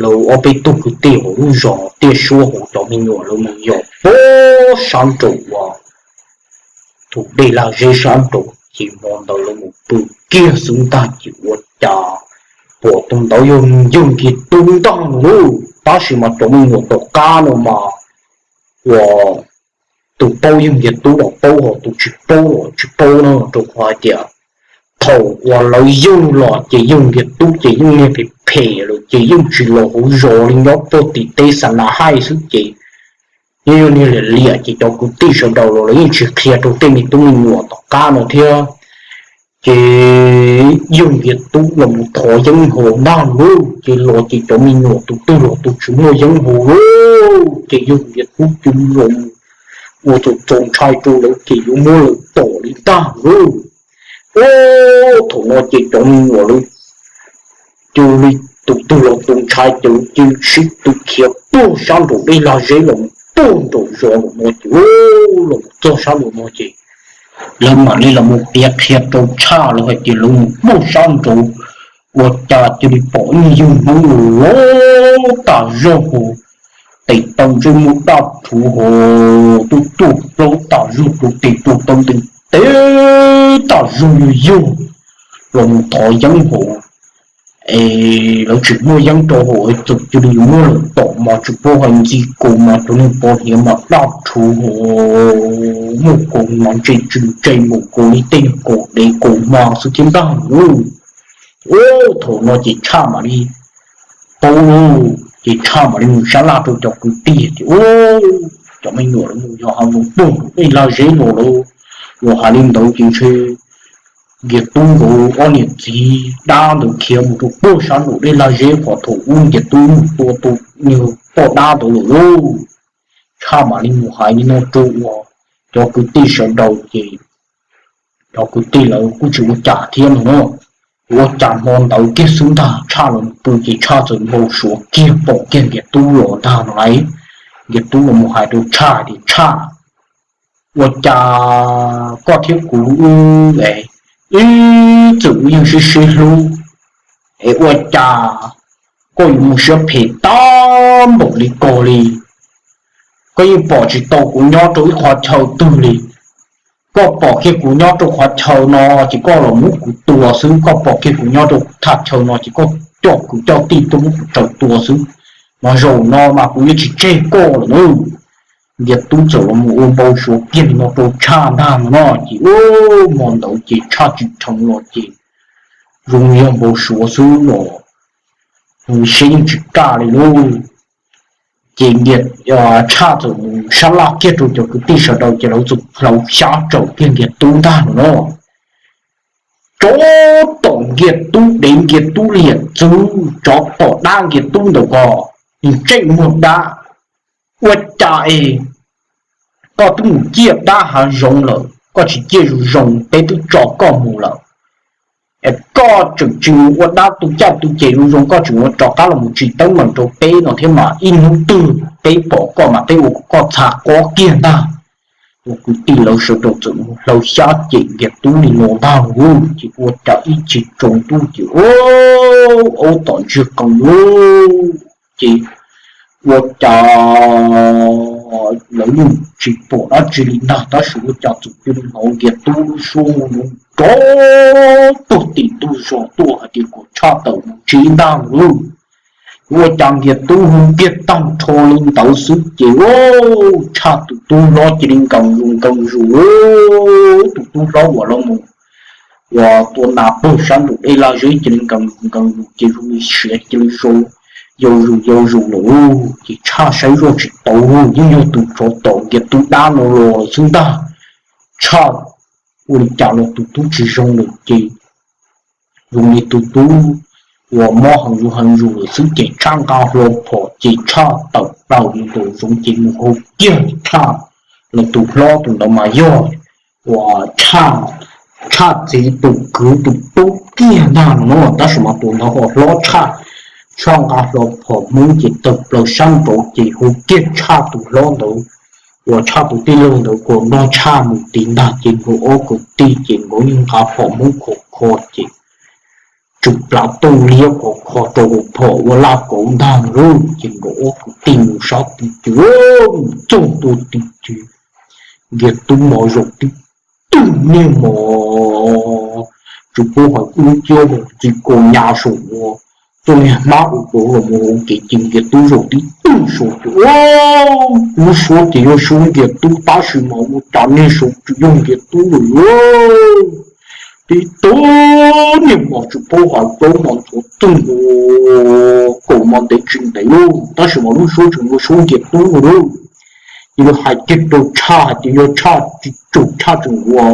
lawv ob peb tug kwv tij hauv lub zos Tiaj Suab hauv cov me nyuam lawv mus yos puag sab nraum uas tus dej lag zeb sab nraud ces hmo ntawd lawv mus pw kiag xwb ntag ces ua cas pom tus ntawd yog yawg Nkiag Tub ntag lauj. Tab sis mas cov me nyuam tom qab no mas uas tus paub yog Nkiag Tub los paub, ho tus tsis paub los tsis paub na, rau qhov hais tias thaum uas lawv yug los ces yawg Nkiag Tub ces yeej niag phem phem lawm ces yeej tsis los hauv zos li, nyob puag tim teb xa na haij xwb ces yeej yog niag liam liam ces cov kwv tij sawv daws los lawv yeej tsis qhia rau tej me tub me nyuam tom qab no thiab. Ces yawg Nkiag Tub los mus thov yeeb haus ntag lauj, ces los ces cov me nyuam tus twg los tus tsis muaj yeeb haus lauj, ces yawg Nkiag Tub cia li los mus ua txaus ntshai rau lawv ces yuav muab lawv tom li ntag lauj. Ub, thaum no ces cov me nyuam lawv cia li tus twg los tus ntshai ces lawv cia li sib tw khiav puag sab nraum dej lag zeb los mus puag nraum zos los no ces, los mus txog sab nraum no ces lawv mam li los mus piav qhia rau Tshaj lawv hais tias lawv mus puag sab nraud ua cas cia li pom ib yawg Hmoob los tas zog hos, tes taw ntsej muag daj rhuv hos, tuaj tuaj plaub tas zog rau tes rau taw ntees tes tas zog yog yog los mus thov yeeb hos. Es lawv tsis muaj yeeb rau hauv, txawm cia li muab lawv tom mas tsis paub hais ntxi kaus mas cov niag pov hniav mas daj rhuv hos, muaj kaus mas ntse tsw ntse npaum nkaus li tej kaus dev kaus hma xwb thiab ntag lauj. Ub, thaum no ces Tshaj mam li paub lauj, ces Tshaj mam li mus sab laj rau cov kwv tij tias, Ub, cov me nyuam lawv mus yos hav zoov puag nraum dej lag zeb los lawm. Los hais li ntawd ces ntshe Nkiag Tub nkawd ob niam txiv dab ntawd khiav mus rau puag sab nraum dej lag zeb qhov thaum ub Nkiag Tub mus tua tus niag poj dab ntawd lawm lauj. Tshaj mam li mus hais li no rau uas cov kwv tij sawv daws ces cov kwv tij lawv kuj tsis ua cas thiab no na. Ua cas hmo ntawd kiag xwb ntag Tshaj los pw ces Tshaj txawm npau suav kiag pom kiag Nkiag Tub los ntag no lauj. Nkiag Tub los mus hais rau Tshaj tias, Tshaj, ua cas koj thiab kuv wb, wb txawm wb yeej sib sib hlub, es ua cas koj yuav mus siab phem tag npaum li ko li? Koj yeej pom tsis tau kuv nyob rau ib qhov chaw twg li. Koj pom kiag kuv nyob rau qhov chaw no ces koj los muab kuv tua xwb, koj pom kiag kuv nyob rau thaj chaw no ces koj coj kwv coj tij tuaj muab kuv raws tua xwb. Mas zaum no mas kuv yuav tsis tseg koj lawm na. Nkiag Tub txawm los mus ua npau suav kiag li no rau Tshaj ntag no no ces, ub, hmo ntawd ces Tshaj tsis dheev los ces zoo yog npau suav xwb los, siab yeej tsis kaj li lauj. Ces Tshaj txawm mus sab laj kiag rau cov kwv tij sawv daws ces lawv txawm hlawv xyab tsaws kiag Nkiag Tub ntag no no. Tsov tom Nkiag Tub dev, Nkiag Tub liam txwv, tsov tom dab Nkiag Tub ntawm ko, ntsej muag dab. Ua cas es koj twb mus ciaj dab hav zoov lawm, koj tsis ciaj zoo zoo peb twb tso koj mus lawm, es koj tseem tsis mus ua dab tu caj tu ces zoo zoo, koj tseem ua rov qab los mus tsis teeb meem rau peb no thiab mas ib hnub twg peb pom koj mas peb ua kom koj txha qob kiag ntag. Ua kwv tij lawv sawv daws txawm mus hlawv xyab cem Nkiag Tub li no ntag lauj, ces ua cas ib chim tsaus ntuj ces aub tom ntsiag qees lauj, ces ua cas lawv yeej tsis pom dab tsi li ntag, tab sis ua cas txawm cia li hnov Nkiag Tub lub suab nrov tuag tim ntug zos tuaj hais tias kom Tshaj tawm mus tsev ntag lauj. Ua cas Nkiag Tub hu kiag tag nrho li ntawd xwb ces Tshaj tus tub hlob cia li nkees zus nkees zus lauj, tus tub hlob uas los mus uas tua nas puag sab nraum dej laj zeb cia li nkees zus nkees zus ces zoo li siav cia li yau zus yau zus lawm lauj, ces Tshaj saib zoj tsis tau lauj, yeej yog tus tsov tom Nkiag Tub dab no los lawm xwb ntag. Tshaj ua li cas los tus tub tsis zoo lawm ces zoo li tus tub uas mob heev zus heev zus lawm xwb ces Tshaj nqa hlo phom ces Tshaj tawm plaws mus nraum zoov ces mus hu kiag Tshaj, los tus hlob tus ntawd mas yog uas Tshaj txiv tus kwv tus tub kiag ntag no, tab sis mas tus ntawd ho hlob tshaj. Tshaj nqa hlo phom Hmoob ces tawm plaws sab nraud ces hu kiag Tshaj tus hlob ntawd uas Tshaj tus tij laug ntawd kom nrog Tshaj mus tid ntag ces nkawd ob kwv tij ces nkawd yeej nqa phom Hmoob khov kho ces tsw plav tuj liab khov kho rau hauv phom ua laj kauv ntag lauj, ces nkawd ob kwv tij mus sab tid ces mus txog ntua tid ces Nkiag Tub mos zaum tib tug niag mos, tsis paub hais dub nciab mus txi kaus nyas saum ua Txoj niag hmab ua rau los mus hauv ces ces Nkias Tub zaum tib tug saud ces, lub suab ces yog suab Nkias Tub tab sis mas ua cas niag saud tsis yog Nkias Tub lawm. Tib tug niag mos tsis paub hais plaub mos ntxhuav txwj nkaus, kaum mos ntev tsis ntev lauj, tab sis mas lub suab tseem ua suab Nkias Tub lauj. Ces lawv hais kiag rau Tshaj hais tias yog Tshaj tsis tsum Tshaj tseem ua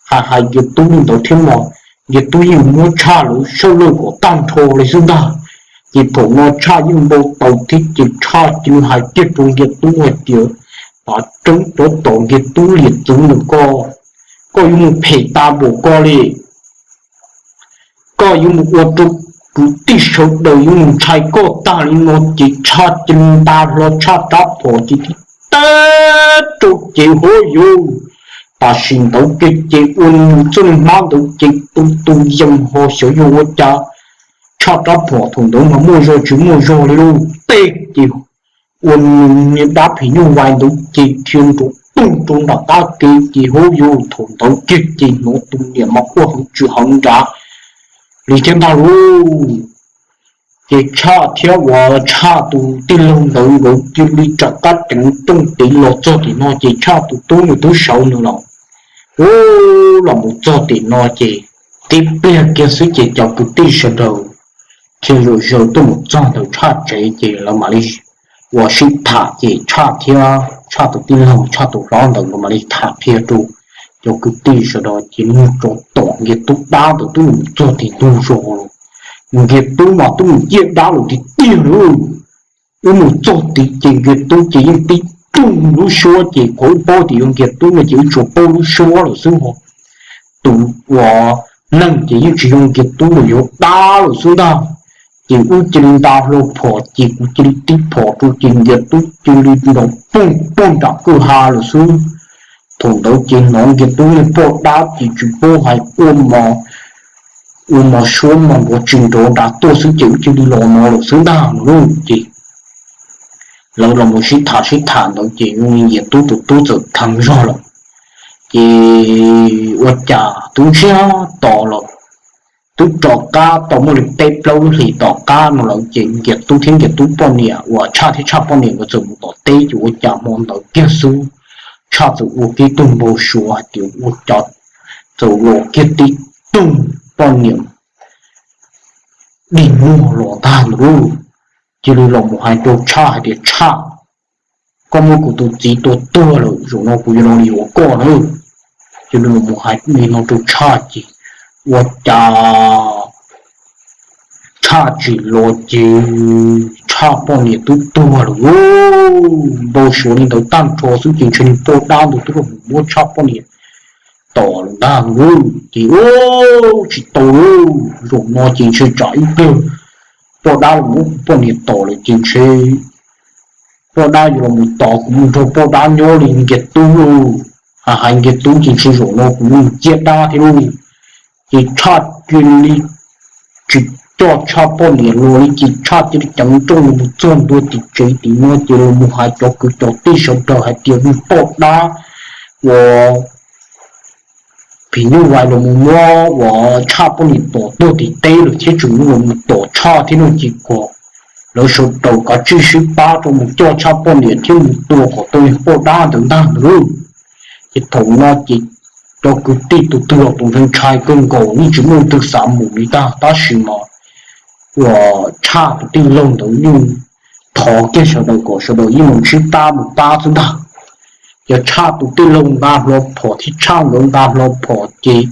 hais hais Nkias Tub li ntawd thiab mas Nkias Tub yeej muab Tshaj lawv sawb lawj kom tag nrho li xwb ntag. Ces thaum no Tshaj yeej npau taws thiab ces Tshaj cia li hais kiag rau Nkias Tub hais tias, Tav tseeb cov tom Nkias Tub liam txwv ntawm koj, koj yuav mus phem tas npaum koj li. Koj yuav mus ua rau kwv tij sawv daws yuav mus ntshai koj tag li no. Ces Tshaj cia li nta hlo Tshaj rab phom ces tib teg rau ces hov yus, tam sim ntawd kiag ces ua nws txoj niag hmab ntawd ces tu tu yees ho xyov yog ua cas Tshaj rab phom thaum ntawd mas muaj zog tsis muaj zog li lauj, teg ces ua nws niag dab phim nyuj vais ntawd ces dhia nrov toog rau nram qab ke ces hov yus, thaum ntawd kiag ces hnov tus niam mas quaj heev tsis heev nrad li thiab ntag lauj. Ces Tshaj thiab uas Tshaj tus tij laug ntawd nkawd cia li rov qab ceev rooj tiv los txog tim no ces Tshaj tus tub nws twb sawv nws los, ub, los mus txog tim no ces tib pliag kiag xwb ces cov kwv tij sawv daws thiaj zaum zaws tuaj mus txog ntawm Tshaj tsev ces lawv mam li ua sib tham ces Tshaj thiab Tshaj tus tij laug Tshaj tus hlob ntawd nkawd mam li tham qhia rau cov kwv tij sawv daws ces nug rau tom Nkias Tub dab ntawd twb mus txog tim ntug zos los, Nkias Tub mas twb mus ciaj dab lawm tiag tiag lauj. Wb mus txog tid ces Nkias Tub ces yeej tib tug lub suab ces qhov wb paub tias yog Nkias Tub no ces wb tsuas paub lub suab lawm xwb ho. Tus uas neeg ces yeej tsis yog Nkias Tub lawm, yog dab lawm xwb ntag. Ces wb cia li nta hlo phom ces kuv cia li tib phom rau ces Nkias Tub cia li nrov poog poog nram kwj ha lawm xwb. Thaum ntawd ces hnov Nkias Tub niag poj dab ces tsis paub hais quaj mos, ua mos suab mos nrov tsis nrov nrad tuaj xwb ces wb cia li los no lawm xwb ntag no lauj. Ces lawv los mus sib tham sib tham ntawd ces Nkias Tub tus tub txawm dheev zog lawm. Ces ua cas twb ntsiag to lawm, twb rov qab tau muaj li peb plaub lub hlis tom qab no lawm ces Nkias Tub thiab Nkias Tub poj niam uas Tshaj thiab Tshaj poj niam nkawd txawm mus tom teb ces ua cas hmo ntawd kiag xwb Tshaj txawm ua kiag tug npau suav hais tias ua cas txawm los kiag tib tug poj niam dig muag los ntag ntawd lauj. Cia li los mus hais rau Tshaj hais tias Tshaj, koj muab kuv tus txiv tua tuag lawm, zaum no kuv yuav los yuav koj na. Cia li los mus hais li no rau Tshaj ces ua cas Tshaj tsis los ces Tshaj poj niam twb tuag lawm lauj. Npau suav li ntawd tag nrho xwb ces ntshe niag poj dab ntawd twb los mus muab Tshaj poj niam tom lawm ntag lauj. Ces ua tsis tau lauj, zaum no ces ntshe tsam ib pliag poj dab los muab kuv poj niam tom lawm ces ntshe poj dab yuav los mus tos kuv mus nrog poj dab nyob li Nkias Tub lauj. Hais hais Nkias Tub ces ntshe zaum no kuv mus ciaj dab thiab lauj. Ces Tshaj cia li tsis coj Tshaj poj niam los li ces Tshaj cia li ceev nrooj los mus txog ntua tim tsev tim no ces los mus hais cov kwv cov tij sawv daws hais tias niag poj dab uas phim nyuj vais los mus muab uas Tshaj poj niam tom tuag tim teb lawm thiab tseem los mus tom Tshaj thiab no ces kom lawv sawv daws kav tsij sib pab rau mus coj Tshaj poj niam thiab mus tua kom tau niag poj dab ntawd ntag ntag lauj. Ces thaum no ces cov kwv tij tus twg los tus ntshai ntshai kawg nkaus yeej tsis muaj leej twg xav mus li ntag tab sis mas uas Tshaj tus tij laug ntawd yeej thov kiag sawv daws kom sawv daws yeej mus sib pab mus pab xwb ntag. Yog Tshaj tus tij laug nqa hlo phom thiab Tshaj nkawd nqa hlo phom ces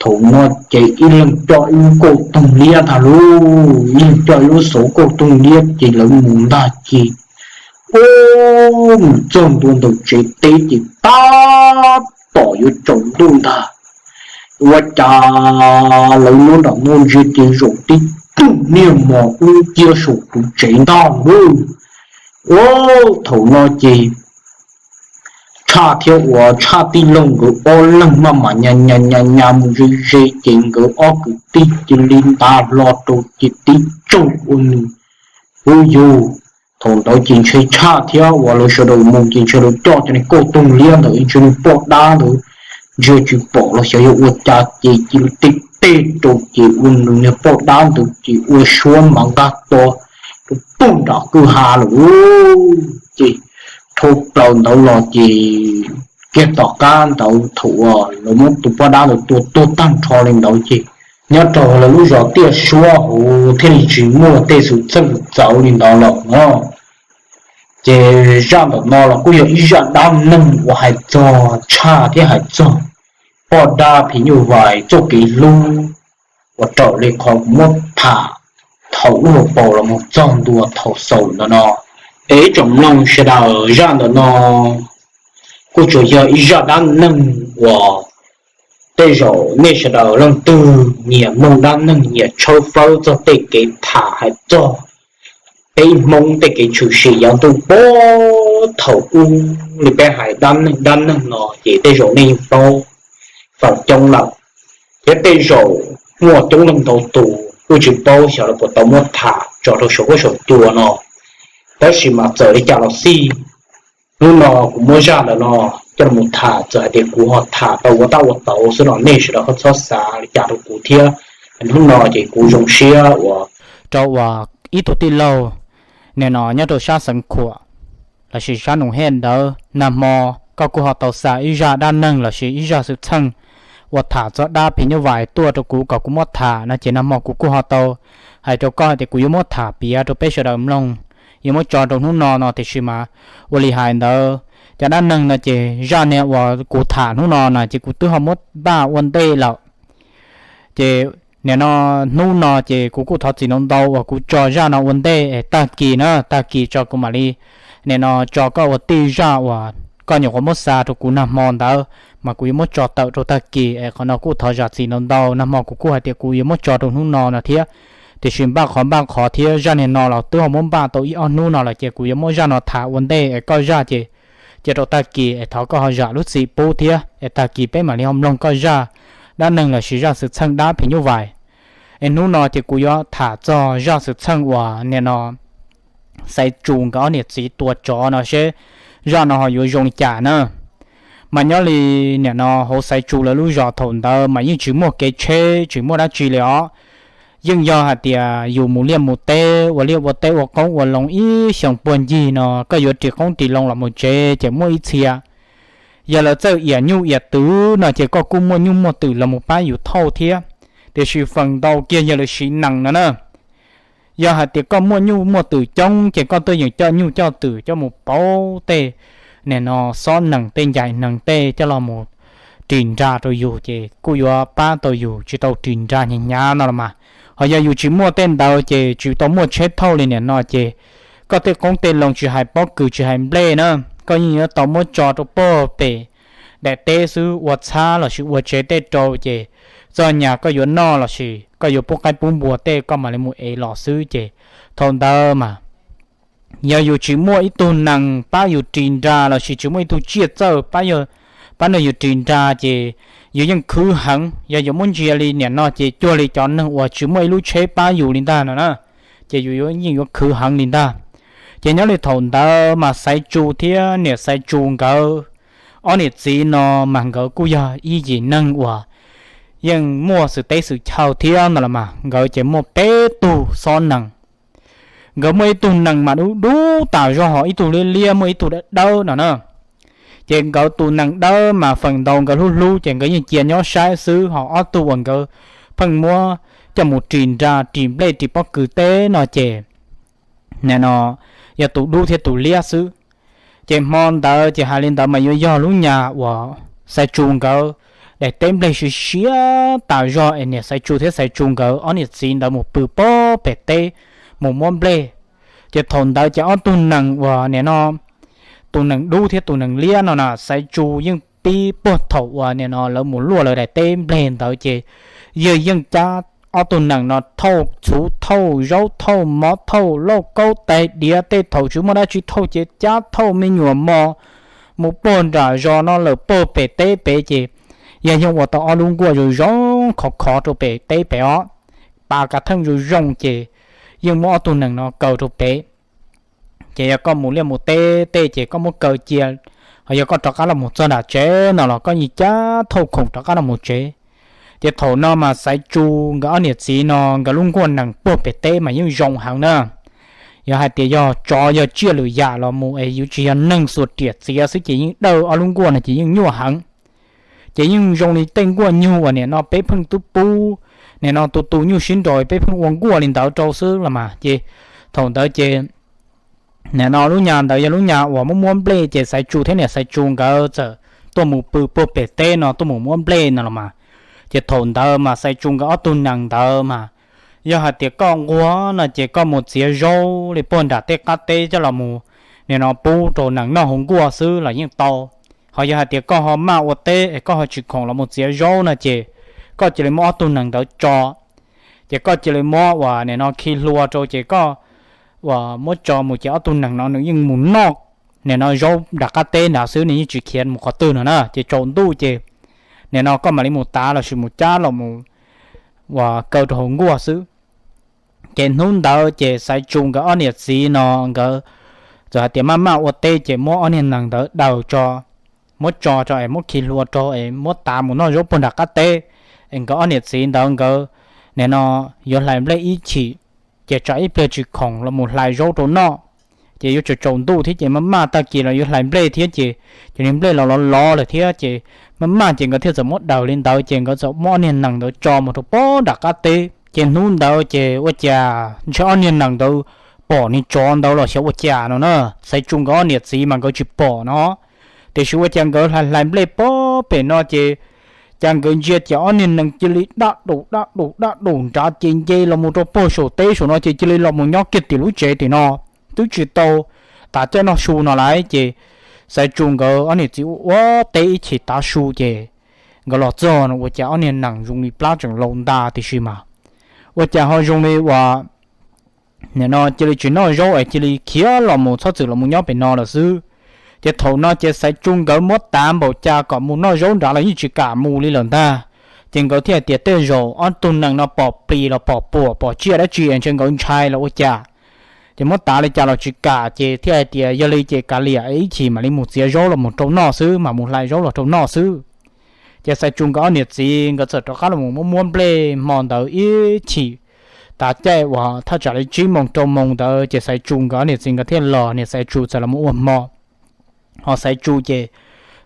thaum no ces ib leeg coj ib lub kauj toog liab ntag lauj, ib leeg coj ib lub xauv kauj toog liab ces lawv mus ntag ces ua mus txog ntua ntawm tsev teb ces tab tom yuav tsaus ntuj ntag. Ua cas lawv nyob nram no ntsia ces zaum tib tug niag mos dub nciab saum tus tsev ntag lauj. Ua thaum no ces Tshaj thiab uas Tshaj tij laug nkawd ob leeg maj mam nyas nyas nyas nyas mus ze ze ces nkawd ob kwv tij cia li nta hlo rau ces tib tsaug ua nws. Ub yus, thaum ntawd ces ntshe Tshaj thiab uas lawv sawv daws mus ces ntshe lawv coj cov niag kauj toog liab ntawd ntshe niag poj dab ntawd ntsia tsis pom los xyov yog ua cas ces cia li tib tej rau ces ua nws niag poj dab ntawd ces ua suab mas nqaj to rau pug nram kwj ha lawm. Ces dhau plaws ntawd los ces kiag tom qab ntawd thaum uas lawv muab tus poj dab ntawd tua tuag tag nrho li ntawd ces nyob rau lawv lub zos Tiaj Suab hauv thiaj li tsis muaj tej xwm txheej txawv li ntawd lawm no. Ces zaj ntawm no los kuj yog ib zaj dab neeg uas hais txog tshaj thiab hais txog poj dab phim nyuj vais txoj kev hlub uas raws li qhov kuv muab tham thaum ub hauv paus los mus txog ntua thaum xaus ntawm no. Es ib tsoom mloog sawv daws, zaj ntawm no kuj tsuas yog ib zaj dab neeg uas tej zaum nej sawv daws leej twg nyiam mloog dab neeg nyiam tshawb fawb txog tej kev tham hais txog peb Hmoob tej kev tshwm sim yav ntuj puag thaum ub li peb hais dab neeg dab neeg no ces tej zaum nej yeej paub feem coob lawm, thiab tej zaum muaj coob leej ntau tus kuj tsis paub xyov lawv puas tau muab tham tso rau saum huab saum cua no. Tab sis mas txawm li cas los xij, hnub no kuv muab zaj ntawm no coj los tham, txawm hais tias kuv ho tham tau ua tab ua tauv xwb los nej sawv daws ho txhob xav li cas rau kuv thiab. Hnub no ces kuv zoo siab uas rau uas ib tug tij laug nim no nyob rau sab Xeev Khuam lossis sab Noom Hej ntawd, nag hmo koj kuj ho tau xa ib zaj dab neeg lossis ib zaj xwm txheej uas tham txog dab phim nyuj vais tuaj rau kuv kom kuv muab tham no ces nag hmo kuv kuj ho tau hais rau koj hais tias kuv yuav muab tham piav rau peb sawv daws mloog, yuav muab tso rau hnub no no, tiam sis mas ua li hais ntawd, cov dab neeg no ces zaj niag uas kuv tham hnub no na ces kuv twb ho muab npaj ua ntej lawm. Ces nim no hnub no ces kuv kuj thov txim ntau ntau uas kuv tso zaj no ua ntej es tag kis na, tag kis tso kuv mam li nim no tso koj ua tib zaj uas koj nyuam qhuav muab xa rau kuv nag hmo ntawd mas kuv yuav muab tso tawm rau tag kis es qhov no kuj thov zam txim ntau ntau, nag hmo kuv kuj hais tias kuv yuav muab tso rau hnub no no thiab. Tiam sis npaj qhov npaj qhov thiab zaj niag no los twb ho muab npaj tau ib ob hnub no lawm ces kuv yuav muab zaj no tham ua ntej es koj zaj ces cia rau tag kis es thov koj ho zam lub txim pub thiab es tag kis peb mam li ho mloog koj zaj dab neeg lossis zaj xwm txheej dab phim nyuj vais. Es hnub no ces kuv yuav tham txog zaj xwm txheej uas nim no Xaiv Tsu nkawd ob niam txiv tua tsov no seb zaj no ho yuav zoo li cas na. Mas nyob li nim no hauv Xaiv Tsu lawv lub zos thaum ntawd mas yeej tsis muaj kev tsheb tsis muaj dab tsi li os. Yeej yog hais tias yus mus liaj mus teb ua liaj ua teb ua qoob ua loo ib xyoos puag ncig no koj yuav ris qoob ris loo los mus tsev ces muaj ib txhia yog lawv txawj iam nyuj iam twm no ces koj kuj muaj nyuj muaj twm los mus pab yus thauj thiab. Tiam sis feem ntau kiag yog lawv siv nees no na. Yog hais tias koj muaj nyuj muaj twm coob ces koj tuaj yeem coj nyuj coj twm coj mus pauv tej nim no xob nees tej ncaim nees tej coj los mus ris nra rau yus ces kuj yuav pab tau yus tsis tau ris nra hnyav hnyav no los mas. Ho yog yus tsis muaj tej ntawd ces tsis tau muaj tsheb thauj li nim no ces koj tej qoob tej loo tsis hais pob kws tsis hais nplej na, koj yeej yuav tau muab tso rau puag pem daim teb xwb, ua txhab lossis ua tsev tej rau ces txog nyas koj yuav noj lossis koj yuav pub qaib pub npua tej koj mam li mus ev los xwb ces thaum ntawd mas yog yus tsis muaj ib tug nees pab yus ris nra lossis tsis muaj ib tug tsiaj txawj pab nrog yus ris nra ces yus yeej khwv heev. Yog yuav muab ntsia li nim no ces cuag li cov neeg uas tsis muaj ib lub tsheb pab yus li ntag no na, ces yus yeej yuav khwv heev li ntag. Ces nyob li thaum ntawd mas Xaiv Tsu thiab niam Xaiv Tsu nkawd ob niam txiv no mas nkawd kuj yog ib yim neeg uas yeej muaj xwm teb xwm chaw thiab no los mas nkawd ces muaj peb tug xob nees. Nkawd muaj ib tug nees mas dub dub tas zog, ho ib tug liab liab, muaj ib tug dawb dawb no na. Ces nkawd tus nees dawb mas feem ntau nkawd hlub hlub ces nkawd yeej cia nyob saib xwb, ho ob tug uas nkawd pheej muab coj mus ris nra ris nplej ris pob kws tej no ces nim no yog tus dub thiab tus liab xwb. Ces hmo ntawd ces hais li ntawd mas yuav yog lub nyas uas Xaiv Tsu nkawd daim teb nplej siav siav tas zog es niam Xaiv Tsu thiab Xaiv Tsu nkawd ob niam txiv ntawd mus pw puag pem teb mus muab nplej. Ces thaum ntawd ces ob tug nees uas nim no tus nees dub thiab tus nees liab no na Xaiv Tsu yeej pib puag thaum uas nim no lawv mus luaj lawv daim teb nplej ntawd ces yawg yeej cab ob tug nees no thauj txhuv thauj zaub thauj mov thauj lauj kaub tais diav tej thaum tsis muaj dab tsi thauj ces cab thauj me nyuam mos mus puag nram zos no lawm puag pem teb pem ces yawg yeej ua tau ob lub nkuaj zoo zoo khov khov rau pem teb pem os, pas kav theej zoo zoo ces yeej muab ob tug nees no kaw rau pem. Ces yog koj mus liaj mus teb tej ces koj muab kaw cia, ho yog koj rov qab los mus txog nram tsev no los koj yeej cab thauj khoom rov qab los mus tsev. Ces thaum no mas Xaiv Tsu nkawd ob niam txiv no nkawd lub nkuaj nees puag pem teb mas yeej zoo heev na. Yog hais tias yog tsov yog tsiaj lwm yam los mus es yus tsis yog neeg xuas riam txiav xwb ces yeej dawj ob lub nkuaj no ces yeej nyuaj heev. Ces yeej zoo li tej nkuaj nyuj uas nim no peb pheej tub pub, nim no tus tus nyuj sib nraus peb pheej ua nkuaj li ntawd rau xwb los mas ces thaum ntawd ces nim no lub nyas ntawd yog lub nyas uas muab muab nplej ces Xaiv Tsu thiab niam Xaiv Tsu nkawd txawm tuaj mus pw puag pem teb no tuaj mus muab nplej no los mas. Ces thaum ntawd mas Xaiv Tsu nkawd ob tug nees ntawd mas yog hais tias koj nquag no ces koj mus txiav zaub li puag nram tej qab teb coj los mus nim no pub rau nees noj hauv nkuaj xwb los yeej tau. Ho yog hais tias koj ho maj ua teb es koj ho tsis khoom los mus txiav zaub no ces koj cia li muab ob tug nees ntawd tso, ces koj cia li muab uas nim no khi hlua rau ces koj uas muab tso mus ces ob tug nees no nws yeej mus noj nim no zaub nram qab teb nrad xwb, nws yeej tsis khiav mus qhov twg no na. Ces tsaus ntuj ces nim no koj mam li mus tav lossis mus cab los mus uas kaw rau hauv nkuaj xwb. Ces hnub ntawd ces Xaiv Tsu nkawd ob niam txiv no nkawd txawm hais tias maj maj ua teb ces muab ob niag nees ntawd daws tso, muab tso rau es muab khi hlua rau es muab tav mus noj zaub puag nram qab teb, es nkawd ob niam txiv ntawd nkawd nim no yuav hlais nplej ib chim, ces tsam ib pliag tsis khoom los mus hlais zaub rau noj. Ces yuav tsaus tsaus ntuj thiab ces maj maj tag kis los yuav hlais nplej thiab ces cov niag nplej los lov lov lawm thiab ces maj maj ces nkawd thiaj txawm muab daws li ntawd ces nkawd txawm muab ob niag nees ntawd tso mus rau puag nram qab teb. Ces hnub ntawd ces ua cas ntshe ob niag nees ntawd pom niag tsov ntawd los xyov ua cas no na, Xaiv Tsu nkawd ob niam txiv mas nkawd tsis pom no. Tiam sis ua cas nkawd hlais hlais nplej puag pem no ces cas nkawd ntsia ces ob niag nees cia li daj daum daj daum daj daum nrad ces nce los mus rau puag saum teb saum no ces cia li los mus nyob kiag tim lub tsev tim no, twb tsis tau tav caij noj su no lawm ces Xaiv Tsu nkawd ob niam txiv ua ua teb ib chim tav su ces nkawd los txog no ua cas ob niag nees zoo li plab tseem laus ntag tiam sis mas ua cas ho zoo li uas nim no cia li tsis noj zaub es cia li khiav los mus txhob txwm los mus nyob pem no lawm xwb. Ces thaum no ces Xaiv Tsu nkawd muab tav npaum cas kom mus noj zaub nrad los yeej tsis kam mus li lawm ntag. Ces nkawd thiaj hais tias tej zaum ob tug nees no pom plis los pom puam pom tsiaj dab tsi ntshe nkawd ntshai los ua cas. Ces muab tav li cas los tsis kam ces thiaj hais tias yog li ces kav liam ib chim mam li mus txiav zaub los mus rau noj xwb, mam mus hlais zaub los rau noj xwb. Ces Xaiv Tsu nkawd ob niam txiv nkawd txawm rov qab los muab muab nplej hmo ntawd ib chim. Tav caij uas thaj tsam li tsib moos rau moos ntawd ces Xaiv Tsu nkawd ob niam txiv nkawd thiaj los, niam Xaiv Tsu txawm los ua hmo, ho Xaiv Tsu ces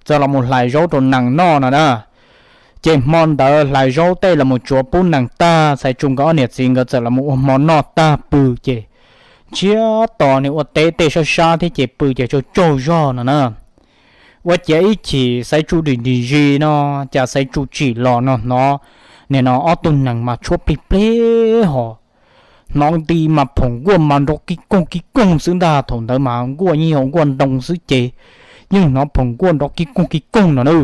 txawm los mus hlais zaub rau nees noj no na. Ces hmo ntawd hlais zaub tej los mus tsuav pub nees tag, Xaiv Tsu nkawd ob niam txiv nkawd txawm los mus ua hmo noj tag pw ces ntsiag to, nws ua teb tej sab sab thiab ces pw ces tsaug tsaug zog no na. Ua ciav ib chim Xaiv Tsu dim dim zis no, cas Xaiv Tsu tsim los no hnov nim no ob tug nees mas tshuab plig plig ho hnov nti mas phoom nkuaj mas nrov kib koog kib koog xwb ntag. Thaum ntawd mas nkuaj yeej yog nkuaj ntoo xwb ces yeej hnov phoom nkuaj nrov kib koog kib koog no na.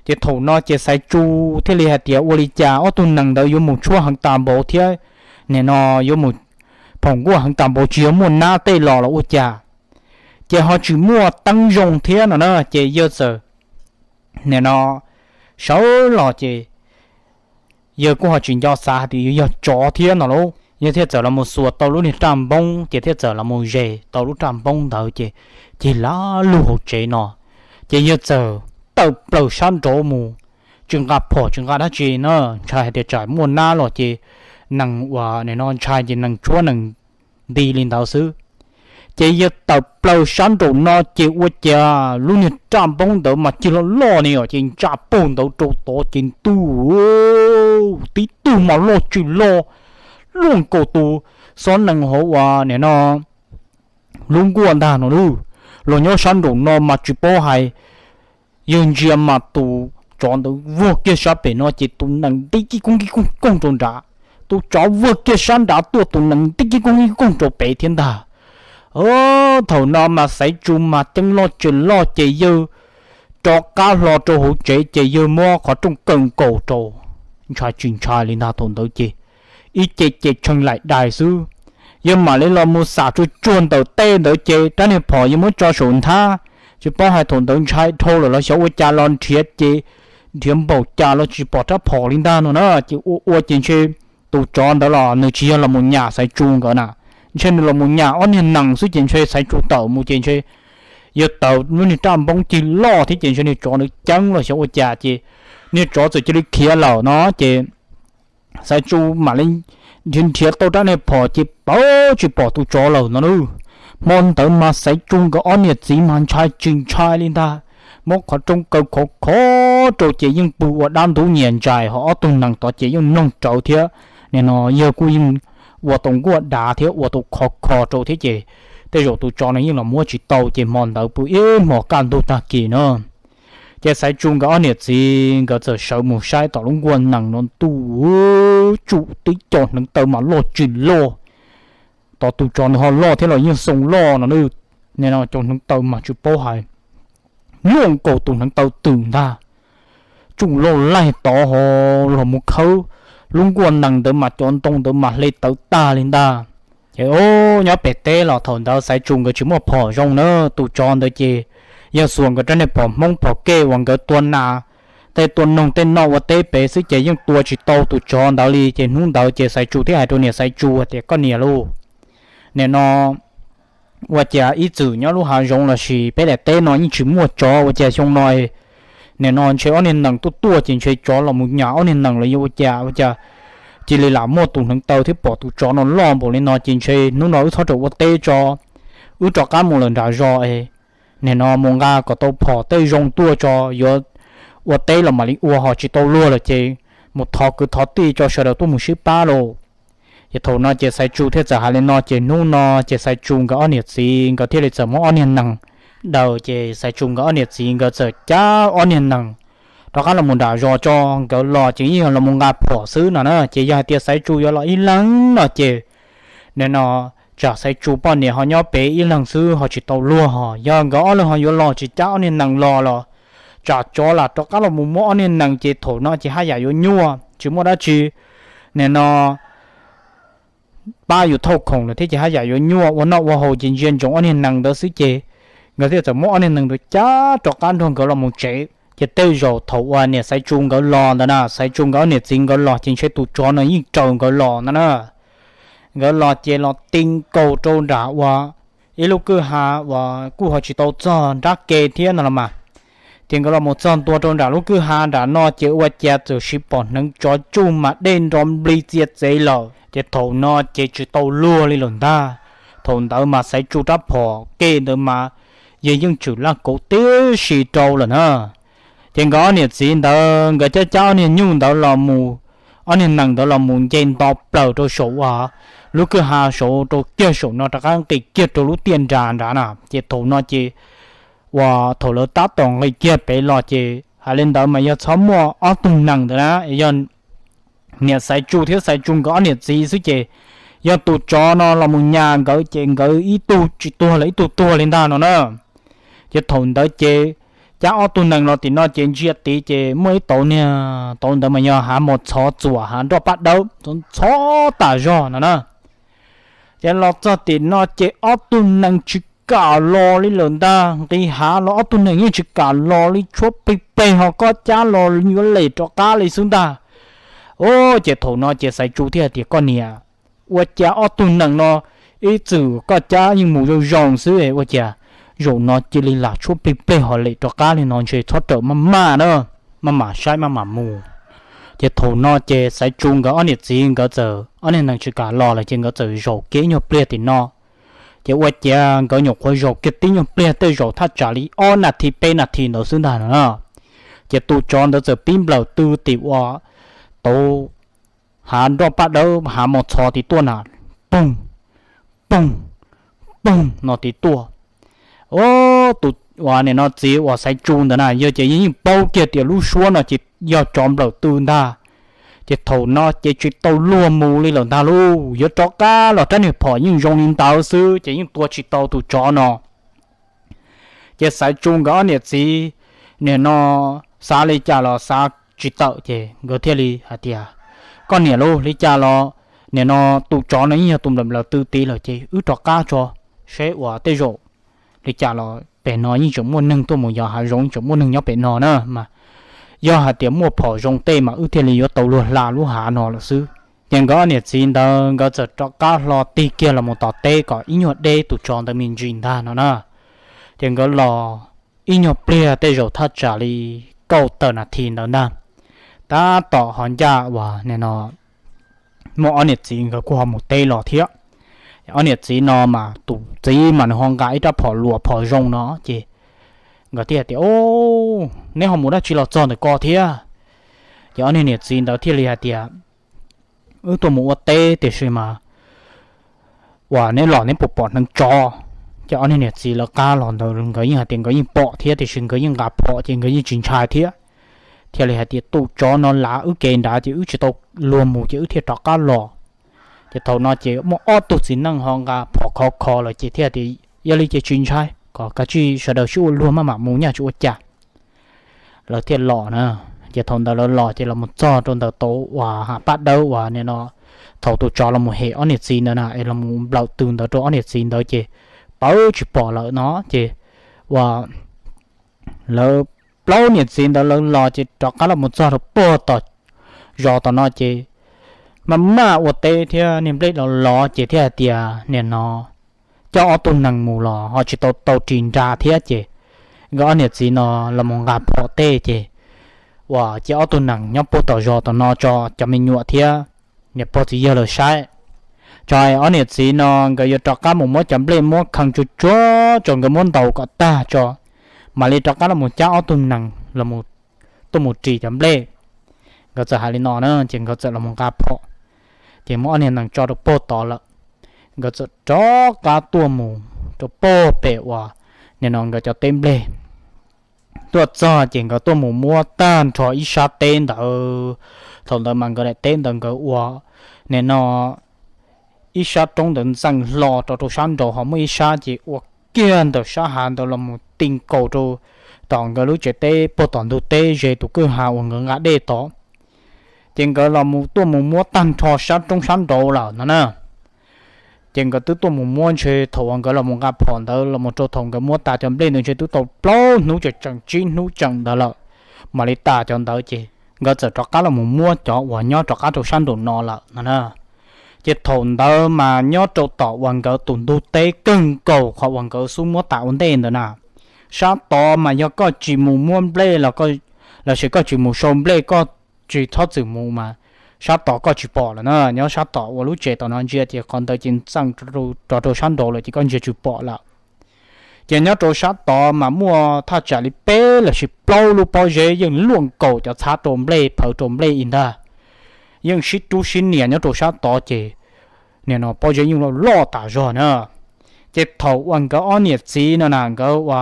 Ces thaum no ces Xaiv Tsu thiaj li hais tias ua li cas ob tug nees ntawd yuav mus tshuab heev tas npaum thiab, nim no yuav mus phoom nkuaj heev tas npaum tsis yog muaj nab tej los los ua cas, ces ho tsis muaj teeb zoo thiab no na. Ces yawg txawm nim no sawv los ces yawg kuj ho tsis nco xav hais tias yuav yog tsov thiab no lauj. Yawg thiaj txawm los mus xuas tau lub niag raj npoob ces thiaj txawm los mus zes tau lub raj npoob ntawd ces cig lam lug hauv tsev no. Ces yawg txawm tawm plaws sab nraud mus, tsis nqa phom tsis nqa dab tsi na, ntshai hais tias tsam muaj nab los ces nees uas nim no ntshai ces nees tshuab nees nti li ntawd xwb. Ces yawg tawm plaws sab nraum no ces ua cas lub niag raj npoob ntawd mas cig loj loj ni os, ces ntsa pug ntawd rau tod ces ntuj tib tug mas loj tsis loj, luaj nkaus tus xob nees hauv uas nim no lub nkuaj ntag no lauj. Los nyob sab nraum no mas tsis paub hais, yawg ntsia mas tus tsov ntawd vuag kiag sab pem no ces tus nees nti kib koog kib koog koog rau nrad, tus tsov vuag kiag sab nrad tuaj tus nees nti kib koog kib koog rau pem thiab ntag. Thaum no mas Xaiv Tsu mas ceeb loj tsees loj ces yawg rov qab hlo rau hauv tsev ces yawg muab qhov rooj kaw nkaus rau, ntshai tsis ntshai li ntag thaum ntawd ces ib ce ces tshee laim dais xwb. Yawg mam li los mus xam tsuag tsuag ntawm tej ntawd ces rab niag phom yawg muab tso saum nthab, tsis paub hais thaum ntawd ntshai dhau lawm los xyov ua cas los nrhiav ces nrhiav npaum cas los tsis pom rab phom li ntag no na. Ces ua ua ces ntshe tus tsov ntawd los nws tsis yog los mus nyam Xaiv Tsu nkawd na, ntshe nws los mus nyam ob niag nees xwb ces ntshe Xaiv Tsu tawm mus ces ntshe yawg tawm lub niag raj npoob cig loj thiab ces ntshe niag tsov ntawd ceeb los xyov ua cas ces niag tsov txawm cia li khiav lawm no ces Xaiv Tsu mam li nrhiav nrhiav tau rab niag phom ces pab tsis pom tus tsov lawm no na. Hmo ntawd mas Xaiv Tsu nkawd ob niam txiv mas ntshai tsis ntshai li ntag, muab qhov rooj kaw khov khov rau ces yeej pw ua dab ntub nyias ntsais, ho ob tug nees tod ces yeej mloog rawv thiab. Nim no yawg kuj yeej ua tau nkuaj dav thiab ua tau khov kho rau thiab ces tej zaum tus tsov no yeej los muab tsis tau ces hmo ntawd pw ib hmos kaj ntug tag kis na. Ces Xaiv Tsu nkawd ob niam txiv nkawd txawm sawv mus saib tom lub nkuaj nees no ntuj, tsum tib co hneev taw mas loj tsis loj, tom tus tsov nws ho loj thiab los yeej xoo loj no, nim no cov hneev taw mas tsis paub hais, luaj nkaus tus hneev taw twm ntag, tsum loj laig tod ho los mus khawb lub nkuaj nees ntawd mas cov ntoo ntawd mas hle tawv tag li ntag. Ces nyob pem teb los thaum ntawd Xaiv Tsu nkawd tsis muaj phom zoo na, tus tsov ntawd ces yog xuas nkawd rab niag phom Hmoob phom kej uas nkawd tua nas, tej tua noog tej noj ua teb pem xwb ces yeej tua tsis tau tus tsov ntawd li. Ces hnub ntawd ces Xaiv Tsu thiaj hais rau niam Xaiv Tsu tias, koj niam lauj, nim no ua cas ib txwm nyob lub hav zoov los sis peb daim teb no yeej tsis muaj tsov, ua cas xyoo no nim no ntshe ob niag nees tuaj tuaj ces ntshe tsov los mus nyas ob niag nees los yog ua cas, ua cas cia li lam muaj tus hneev taw thiab pom tus tsov no loj npaum li no ces ntshe hnub no wb txhob rawm ua teb tso, wb rov qab mus lawm nram zos es nim no mus nqa kom tau phom tej zoo tuaj tso, yuav ua teb los mam li ua ho tsis tau luag lawm ces mus thov kwv thov tij tso sawv daws tuaj mus sib pab lauj. Ces thaum no ces Xaiv Tsu thiaj txawm hais li no ces hnub no ces Xaiv Tsu nkawd ob niam txiv nkawd thiaj li txawm muab ob niag nees daws ces Xaiv Tsu nkawd ob niam txiv nkawd txawm cab ob niag nees rov qab los mus nram zos tso, nkawd los ces yeej yog los mus nqa phom xwb no na. Ces yog hais tias Xaiv Tsu yuav los ib leeg no ces nim no tsam Xaiv Tsu poj niam ho nyob pem ib leeg xwb ho tsis tau luag, ho yog nkawd ob leeg ho yuav los tsis cab ob niag nees los los tsam tsov lam rov qab los mus muab ob niag nees ces thaum no ces haj yam yuav nyuaj tsis muaj dab tsi nim no pab yus thauj khoom lawm thiab ces haj yam yuav nyuaj ua noj ua haus ces ntsia ntsoov ob niag nees ntawd xwb ces nkawd thiaj txawm muab ob niag nees ntawd cab rov qab nrog nkawd los mus tsev. Ces tej zaum thaum uas niam Xaiv Tsu nkawd los ntawd na, Xaiv Tsu nkawd ob niam txiv nkawd los ces ntshe tus tsov no yeej raws nkawd los ntawd na. Nkawd los ces los ti nkaus rau nram uas ib lub kwj ha uas kuj ho tsis tau txog nrab ke thiab no los mas. Ces nkawd los mus txog ntua rau nram lub kwj ha nram no ces ua cas txawm siv pom hneev tsov tsuj mas dej nro nplig txia txev lawm. Ces thaum no ces tsis tau luag li lawm ntag. Thaum ntawd mas Xaiv Tsu rab phom kej ntawd mas yog yeej tshwm laj kauv tib si rau lawm na. Ces nkawd ob niam txiv ntawd nkawd cab cab ob niag nyuj ntawd los mus, ob niag nees ntawd los mus nce nto plaws rau saum uas lub kwj ha saud rau kiag saum no rov qab nqis kiag rau lub tiaj nras nrad na. Ces thaum no ces uas thaum lawv tab tom nqis kiag pem los ces hais li ntawd mas yog txhob muaj ob tug nees ntawd na, yog niam Xaiv Tsu thiab Xaiv Tsu nkawd ob niam txiv xwb ces yog tus tsov no los mus nyas nkawd ces nkawd ib tug tsis tuag los ib tug tuag li ntag no na. Ces thaum ntawd ces cab ob tug nees los tim no ces ntsia tid ces muaj ib tauv niag tauv ntawd mas yog hav mos txhov txuam hav nroj paj dawb txhob txhob tas zog no na. Ces los txog tim no ces ob tug nees tsis kam los li lawm ntag, nqis hav los ob tug nees yeej tsis kam los li, tshuab plig pleg ho koj cab los yuav lem rov qab li xwb ntag. Ces thaum no ces Xaiv Tsu thiaj hais tias koj niam, ua cas ob tug nees no ib txwm koj cab yeej mus zoo zoo xwb ua cas zaum no cia li lam tshuab plig pleg ho lem rov qab li no ntshe txhob rawm maj maj na, maj mam saib maj mam mus. Ces thaum no ces Xaiv Tsu nkawd ob niam txiv nkawd txawm ob niag nees tsis kam los lawm ces nkawd txawm zaum kiag ib nyuag pliag tim no. Ces ua ciav nkawd nyuam qhuav zaum kiag tib nyuag pliag tej zaum thaj tsam li ob nas this peb nas this ntawd xwb ntag no na. Ces tus tsov ntawd txawm pib nplawm tw tim uas tauv hav nroj paj dawb hav mos txhov tid tuaj na, poog, poog, poog no tid tuaj. Tus uas nim no txiv uas Xaiv Tsu ntawd na yog ces yeej paub kiag tias lub suab no ces yog tsov nplawm tw ntag. Ces thaum no ces tsis tau luag mus li lawm ntag lauj, yuav rov qab los rab niag phom yeej zoo li ntawd xwb ces yeej tua tsis tau tus tsov no. Ces Xaiv Tsu nkawd ob niam txiv nim no xav li cas los xav tsis tawm ces nkawd thiaj li hais tias, koj niam lauj, li cas los nim no tus tsov no yeej yog tus nplawm nplawm tw tid lawm ces wb rov qab tso, seb uas tej zaum li cas los pem no yeej tseem muaj neeg tuaj mus yos hav zoov, yeej tseem muaj neeg nyob pem no na mas, yog hais tias muaj phom zoo tej mas wb thiaj li yuav tau luag hla lub hav no lawm xwb. Ces nkawd ob niam txiv ntawd nkawd txawm rov qab hlo tig kiag los mus tom teb kom ib nyuag deb tus tsov ntawd me ntsis ntag no na. Ces nkawd los ib nyuag pliag tej zaum thaj tsam li kaum tawm nas this ntawd ntag. tab tom ho ncaj uas nim no muaj ob niam txiv nkawd kuj ho mus teb los thiab. Ob niam txiv no mas tus txiv mas nws ho nqa ib rab phom luas phom zoo no ces nkawd thiaj hais tias, Neb ho mus dab tsi los txog ntawm ko thiab? Ces ob niag niam txiv ntawd thiaj li hais tias, Wb tuaj mus ua teb tiam sis mas uas neb los neb puas pom hneev tsov? Ces ob niag niam txiv lawv qab los ntawd nkawd yeej hais tias nkawd yeej pom thiab tiam sis nkawd yeej nqa phom ces nkawd yeej tsis ntshai thiab. Thiaj li hais tias, Tus tsov no lav wb kev nrad ces wb tsis tau luag mus ces wb thiaj rov qab los. Ces thaum no ces muaj ob tug txiv neej ho nqa phom khov kho lawm ces thiaj tias, Yog li ces tsis ntshai, kom kav tsij sawv daws sib ua luag maj mam mus nyaj tsis ua cas. Lawv thiaj los na. Ces thaum ntawd lawv los ces los mus txog rau ntawm tau uas hav paj dawb uas nim no thaum tus tsov los mus hem ob niam txiv ntawd na es los mus nplawm tw ntawd rau ob niam txiv ntawd ces pawv tsis pom lawm no ces uas lawv plaub niam txiv ntawd lawv los ces rov qab los mus txog rau puag tom zos tom no ces maj maj ua teb thiab niag nplej los los ces thiaj hais tias nim no coj ob tug nees mus los ho tsis tau tau ris nra thiab ces nkawd ob niam txiv no los mus nqa phom tej ces uas cia ob tug nees nyob puag tom zos tom no tso cov me nyuam thiab niam pog txiv yawg lawv saib. Tso ob niam txiv no nkawd yuav rov qab mus muab cov nplej muab khee tsuag tsuag tso nkawd muab ntaus kom tag tso mam li rov qab los mus cab ob tug nees los tuaj mus ris cov nplej. Nkawd txawm hais li no na ces nkawd txawm los mus nqa phom ces muab ob niag nees tso rau puag tod lawm. Nkawd txawm rov qab tuaj mus rau puag pem uas nim no nkawd cov teb nplej. Tuaj txog ces nkawd tuaj mus muab tag nrho ib sab teb ntawd. Thaum ntawd mas nkawd daim teb ntawd nkawd ua nim no ib sab roob ntawd ntxeem hlo rau rau sab nraud ho muaj ib sab ces ua kiag ntawm sab hav ntawd los mus ti nkaus rau tom nkawd lub tsev teb puag tom ntug teb ze tus kwj ha uas nkawd nqa dej tod. Ces nkawd los tuaj mus muab tag nrho sab roob sab nraud lawm no na. Ces nkawd twb tuaj mus muab ntshe thaum uas nkawd los mus nqa phom ntawd los mus rau thaum nkawd muab tas cov nplej ntawd ntshe twb tau plaub hnub tseem tseem tsib hnub tseem ntawd lawm mam li tas cov ntawd ces nkawd txawm rov qab los mus muab cov uas nyob rov qab rau sab nraum no lawm no na. Ces thaum ntawd mas nyob rau tom uas nkawd tus ntug teb kawg nkaus qhov uas nkawd xub muab tas ua ntej ntawd na, sab tod mas yog koj tsis mus muab nplej los lossis koj tsis mus sau nplej koj tsis txhob txwm mus mas sab tod koj tsis pom lawm na. Nyob sab tom uas lub tsev tom no ntsia ces qhov ntawd ces ntxeem rau rau sab nraud lawm ces koj ntsia tsis pom lawm. Ces nyob rau sab tod mas muaj thaj tsam li peb lossis plaub lub pob zeb yeej luaj nkaus cov txhab rau nplej phaws rau nplej ib ntag. Yeej sib rub sib nias nyob rau sab tod ces nim no pob zeb yeej loj loj tas zog na. Ces thaum uas nkawd ob niam txiv no na nkawd ua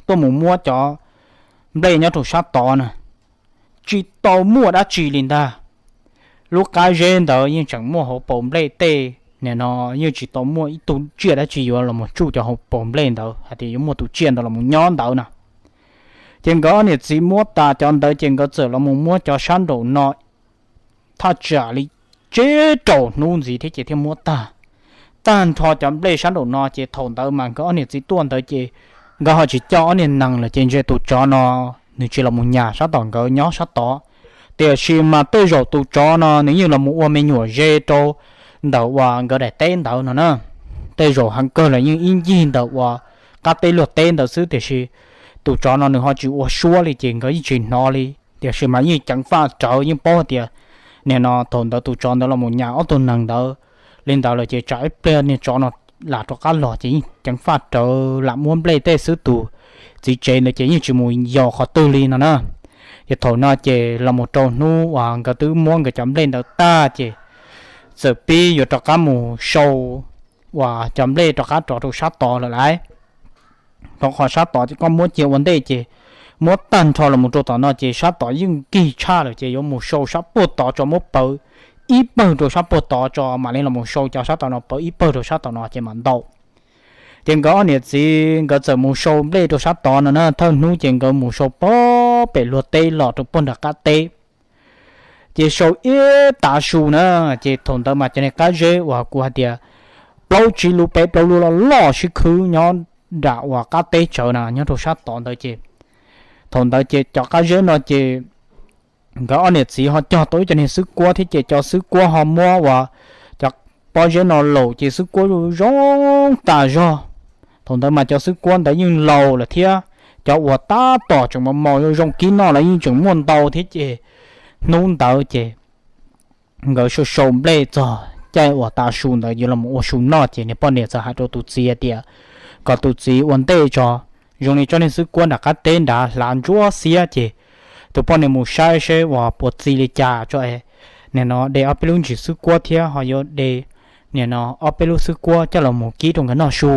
tuaj mus muab cov nplej nyob rau sab tod na, tsis tau muaj dab tsi li ntag. Lub qab zeb ntawd yeej tseem muaj hauv paus nplej tej, nim no yeej tsis tau muaj ib tug tsiaj dab tsi yuav los mus tsuj cov hauv paus nplej ntawd hais tias yuav muaj tus tsiaj ntawd los mus nyob ntawd na. Ces nkawd ob niam txiv muab tas cov ntawd ces nkawd txawm los mus muab cov sab nraum no thaj tsam li tsib rau hnub ntxiv thiab ces thiaj muab tag. Tag nrho cov nplej sab nraum no ces thaum ntawd mas nkawd ob niam txiv tuaj ntawd ces nkawd ho tsis coj ob niag nees lawm ces ntshe tus tsov no nws tsis los mus nyas sab tom nkawd nyob sab tod. Tiam sis mas tej zaum tus tsov no nws yeej los mus ua me nyuam ze rau ntawm uas nkawd daim teb ntawd no na. Tej zaum heev kawg los yeej ib ncig ntawm uas qab teb luag teb ntawd xwb tiam sis tus tsov no nws ho tsis ua suab li ces nkawd yeej tsis hnov li. Tiam sis mas yeej ceev faj rawv yeej paub tias nim no thaum ntawd tus tsov ntawd los mus nyas ob tug nees ntawd li ntawd lawm ces tsam ib pliag niag tsov no lam rov qab los ces yeej ceev faj rawv lam muab nplej tej xwb tus txiv tsev ntawd ces yeej tsis mus yos qhov twg li no na. Ces thaum no ces los mus rau hnub uas nkawd twb muab nkawd cov nplej ntawd tag ces txawm pib yuav rov qab mus sau uas cov nplej rov qab rov rau sab tod lawm lauj. Rau qhov sab tod ces koj muab cia ua ntej ces muab tag nrho los mus rau tom no ces sab tod yeej nkig tshaj lawm ces yuav mus sau sab puag tod tso muab pawv ib pawg rau sab puag tod tso mam li los mus sau cov sab tom no pawv ib pawg rau sab tom no ces mam ntau. Ces nkawd ob niam txiv nkawd txawm mus sau nplej rau sab tod no na, thawj hnub ces nkawd mus sau puag pem luag teb los rau puag nram qab teb. Ces sau ib tav su na, ces thaum ntawd mas cov niag qab zeb uas kuv hais tias plaub tsib lub peb plaub lub loj loj sib khwb nyob nram uas qab teb tsawv na nyob rau sab tod ntawd ces thaum ntawd ces cov qab zeb no ces nkawd ob niam txiv ho cog tau ib co niag xwb kuab thiab ces cov xwb kuab ho muab uas cov pob zeb no laum ces xwb kuab zoo tas zog. Thaum ntawd mas cov xwb kuab ntawd yeej laus lawm thiab cov uas tab tom tseem mos mos zoo zoo kib noj los yeej tseem muaj ntau thiab ces hnub ntawd ces nkawd sau sau nplej txog caij uas tav su ntawd yuav los mus ua su noj ces niag poj niam txawm hais rau tus txiv hais tias kom tus txiv ua ntej tso, zoo li tsob niag xwb kuab nram qab teb nrad hlav ntsuab xiab ces tus poj niam mus saib seb uas puas txi li cas tso es nim no de ob peb lub ntsis xwb kuab thiab ho yuav de nim no ob peb lub xwb kuab coj los mus kib rau nkawd noj su.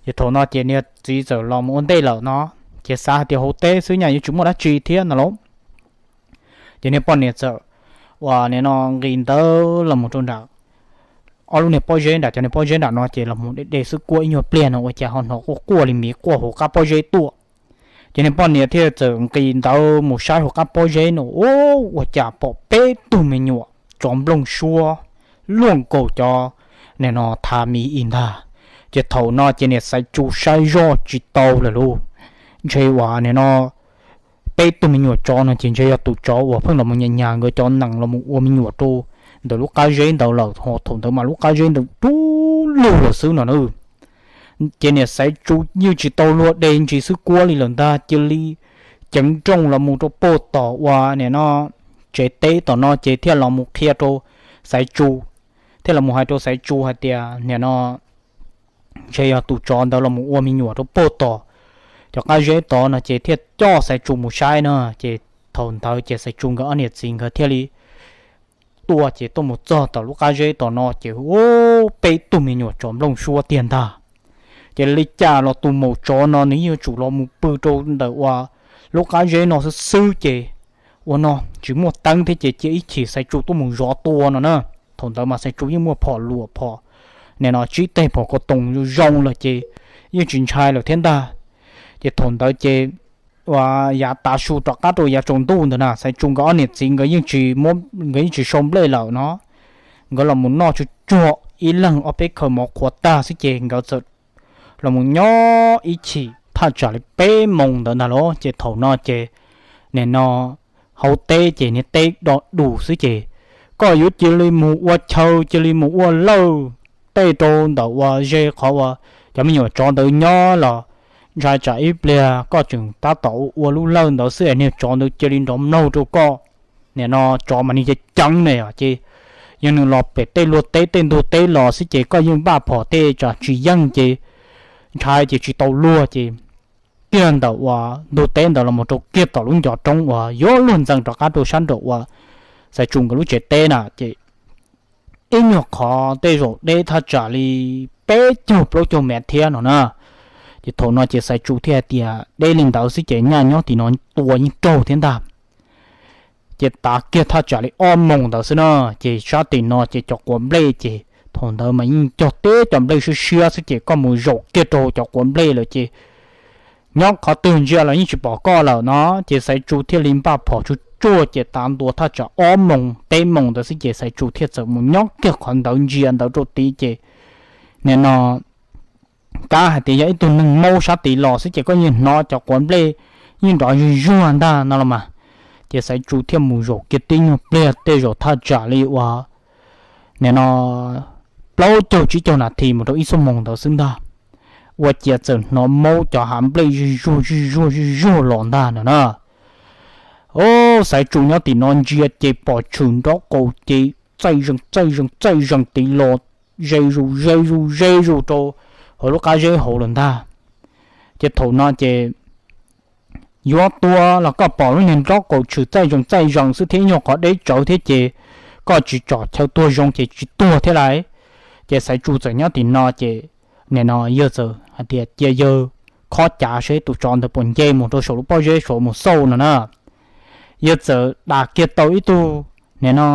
Ces thaum no ces niag txiv txawm los mus ua ntej lawm no, ces xav hais tias hauv teb xwb nyaj yuav tsis muaj dab tsi thiab no lauj. Ces niag poj niam txawm uas nim no nqis ntawd los mus rau nram ob lub niag pob zeb nram cov niag pob zeb nram no ces los mus de de xwb kuab ib nyuag pliag no ua cas ho hnov quaj quaj li miv quaj hauv qab pob zeb tuaj. Ces niag poj niam thiaj txawm nqis ntawd mus saib hauv qab pob zeb no, ua cas pom peb tug me nyuam tsov nplooj suab luaj nkaus cov nim no thav miv ib ntag. Ces thaum no ces niam Xaiv Tsu saib zoj tsis tau lawm lauj. Ntshe uas nim no peb tug me nyuam tsov no ces ntshe yog tus tsov uas pheej los mus nyas nyas nkawd cov nees los mus ua me nyuam rau ntawm lub qab zeb ntawd lawm ho thaum ntawd mas lub qab zeb ntawd dub lug lawm xwb no na. Ces niam Xaiv Tsu yeej tsis tau luag de ntsis xwb kuab li lawm ntag, cia li ceev nrooj los mus rau puag tom uas nim no tsev teb tom no ces thiaj los mus qhia rau Xaiv Tsu, thiaj los mus hais rau Xaiv Tsu hais tias nim no ntshe yog tus tsov ntawd los mus ua me nyuam rau puag tom cov qab zeb tod no ces thiaj coj Xaiv Tsu mus saib na. Ces thaum ntawd ces Xaiv Tsu nkawd ob niam txiv nkawd thiaj li tuaj ces tuaj mus txog tom lub qab zeb tom no ces peb tug me nyuam tsov nplooj suab tiag ntag. Ces li cas los tus maum tsov no nws yeej yuav tsum los mus pw rau ntawm uas lub qab zeb no xwb xwb ces ua no tsis muaj teeb thiab ces cia ib chim Xaiv Tsu tuaj mus zov tua no na. Thaum ntawd mas Xaiv Tsu yeej muaj phom luam phom nim no tsib teg phom ko toos zoo lawm ces yeej tsis ntshai lawm thiab ntag. Ces thaum ntawd ces uas yav tav su rov qab rau yav tsaus ntuj ntawd na Xaiv Tsu nkawd ob niam txiv nkawd yeej tsis, nkawd yeej tsis sau nplej lawm no, nkawd los mus noj tsuag tsuag ib leeg ob peb khaws mov qhuav tag xwb ces nkawd txawm los mus nyob ib chim thaj tsam li peb moos ntawd ntag lauj. Ces thaum no ces nim no hauv teb ces niag teb do dus xwb ces koj yuav cia li mus ua chaw cia li mus ua lawj tej rau ntawm uas ze qhov uas cov me nyuam tsov ntawd nyob los ntshai tsam ib pliag koj tseem tab tom ua lub lawj ntawd xwb es niag tsov ntawd cia li nrov mlaug rau koj. Nim no tsov mas nws ceev ceev ne ces yog nws los pem tej luag teb tej ntug teb los xwb ces koj yeej npaj phom tej tsam tsis yeej ces ntshai ces tsis tau luag ces kiag ntawm uas ntug teb ntawd los mus rau kiag tom lub ncov roob uas yuav luag ntxeev rov qab rau sab nraum uas Xaiv Tsu nkawd lub tsev teb na ces ib nyuag qhov tej zaum deb thaj tsam li peb caug plaub caug mev thiab no na. Ces thaum no ces Xaiv Tsu thiaj hais tias deb li ntawd xwb ces nyaj nyob tim no tua yeej raug thiab ntag. Ces tav kiag thaj tsam li ob moos ntawd xwb na, ces sab tim no ces cov quav nplej ces thaum ntawd mas yeej cog teb cov nplej siab siab xwb ces koj mus zaum kiag rau cov quav nplej lawm ces nyob qhov twg ntsia los yeej tsis pom koj lawm no. Ces Xaiv Tsu thiaj li npaj phom tsuag tsuag ces tav ntua thaj tsam ob moos peb moos ntawd xwb ces Xaiv Tsu thiaj txawm mus nyob kiag qhov ntawd ntsia ntawd rau tid ces nim no kab hais tias yog ib tug neeg maub sab tid los xwb ces koj yeej hnov cov quav nplej yeej nrov zuj zuag ntag no los mas. Ces Xaiv Tsu thiaj mus zaum kiag tib nyuag pliag tej zaum thaj tsam li uas nim no plaub caug tsib caug nas this mus rau ib xuab moos ntawd xwb ntag, ua ciav txawm hnov maub cov hav nplej zuj zuag zuj zuag zuj zuag los ntag no na. Xaiv Tsu nyob tim no ntsia ces pom tshwm nrob qaum ces txaij zees txaij zees txaij zees tid los ze zus ze zus ze zus rau hauv lub qab zeb hauv lawm ntag. Ces thaum no ces yuav tua los koj pom lub niag nrob qaum tshwm txaij zees txaij zees xwb thiab ib nyuag qhov deb tsawv thiab ces koj tsis tsom chaw tuag zoo ces tsis tuag thiab lauj. Ces Xaiv Tsu txawm nyob tim no ces nim no yawg txawm hais tias cia yawg khob cav seb tus tsov ntawd puas nce mus rau saum lub pob zeb saud mus xauj no na. Yawg txawm dam kiag tau ib tug nim no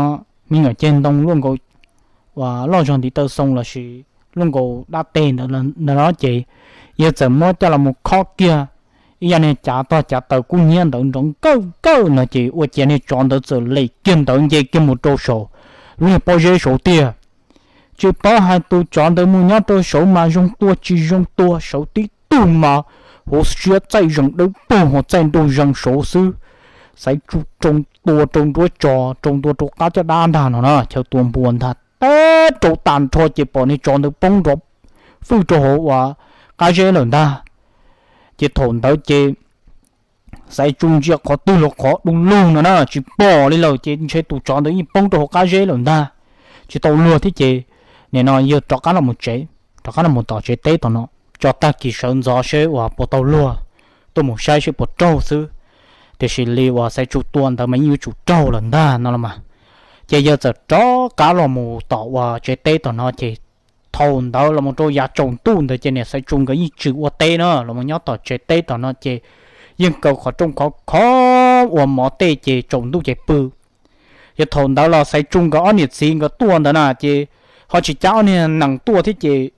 me nyuam ceg ntoo luaj nkaus uas loj zog ntiv taw xoo lossis luaj nkaus dab teg ntawd no ces yawg txawm muab coj los mus khob kiag ib yam niag cav tog cav taws kub hnyiab ntawd nrov nkawj nkawj no ces ua ciav niag tsov ntawd txawm lem kiag ntawd nce kiag mus rau saum lub niag pob zeb saud tiag. Tsis paub hais tus tsov ntawd mus nyob rau saud mas zoo tua tsis zoo tua, saud tib tug mas hauv siab txaij zees dawb paug ho txaij nraug zees saud xwb. Xaiv Tsu rau tua rau nruab tso rau ntua rau qab caj dab ntag no na, chaw tua npua ntag, teb rau tag nrho ces pom niag tsov ntawd poob nrov fwj rau hauv uas qab zeb lawm ntag. Ces thaum ntawd ces Xaiv Tsu ntsia qhov twg los qhov du lug no na, tsis pom li lawm ces ntshe tus tsov ntawd yeej poob rau hauv qab zeb lawm ntag, tsis tau luag thiab ces nim no yawg rov qab los mus tsev, rov qab los mus tom tsev teb tom no, tso tag kis sawv ntxov seb uas puas tau luag, tuaj mus saib seb puas raug xwb. Tiam sis li uas Xaiv Tsu tua ntawd mas yeej yuav tsum raug lawm ntag no los mas. Ces yawg txawm rov qab los mus tom uas tsev teb tom no ces thaum ntawd los mus rau yav tsaus ntuj ntawd ces niam Xaiv Tsu nkawd yeej tsis ua teb na, los mus nyob tom tsev teb tom no ces yeej kaw qhov rooj khov khov ua mov tej ces tsaus ntuj ces pw. Ces thaum ntawd los Xaiv Tsu nkawd ob niam txiv nkawd tuaj ntawd na ces ho tsis cab ob niag nees tuaj thiab ces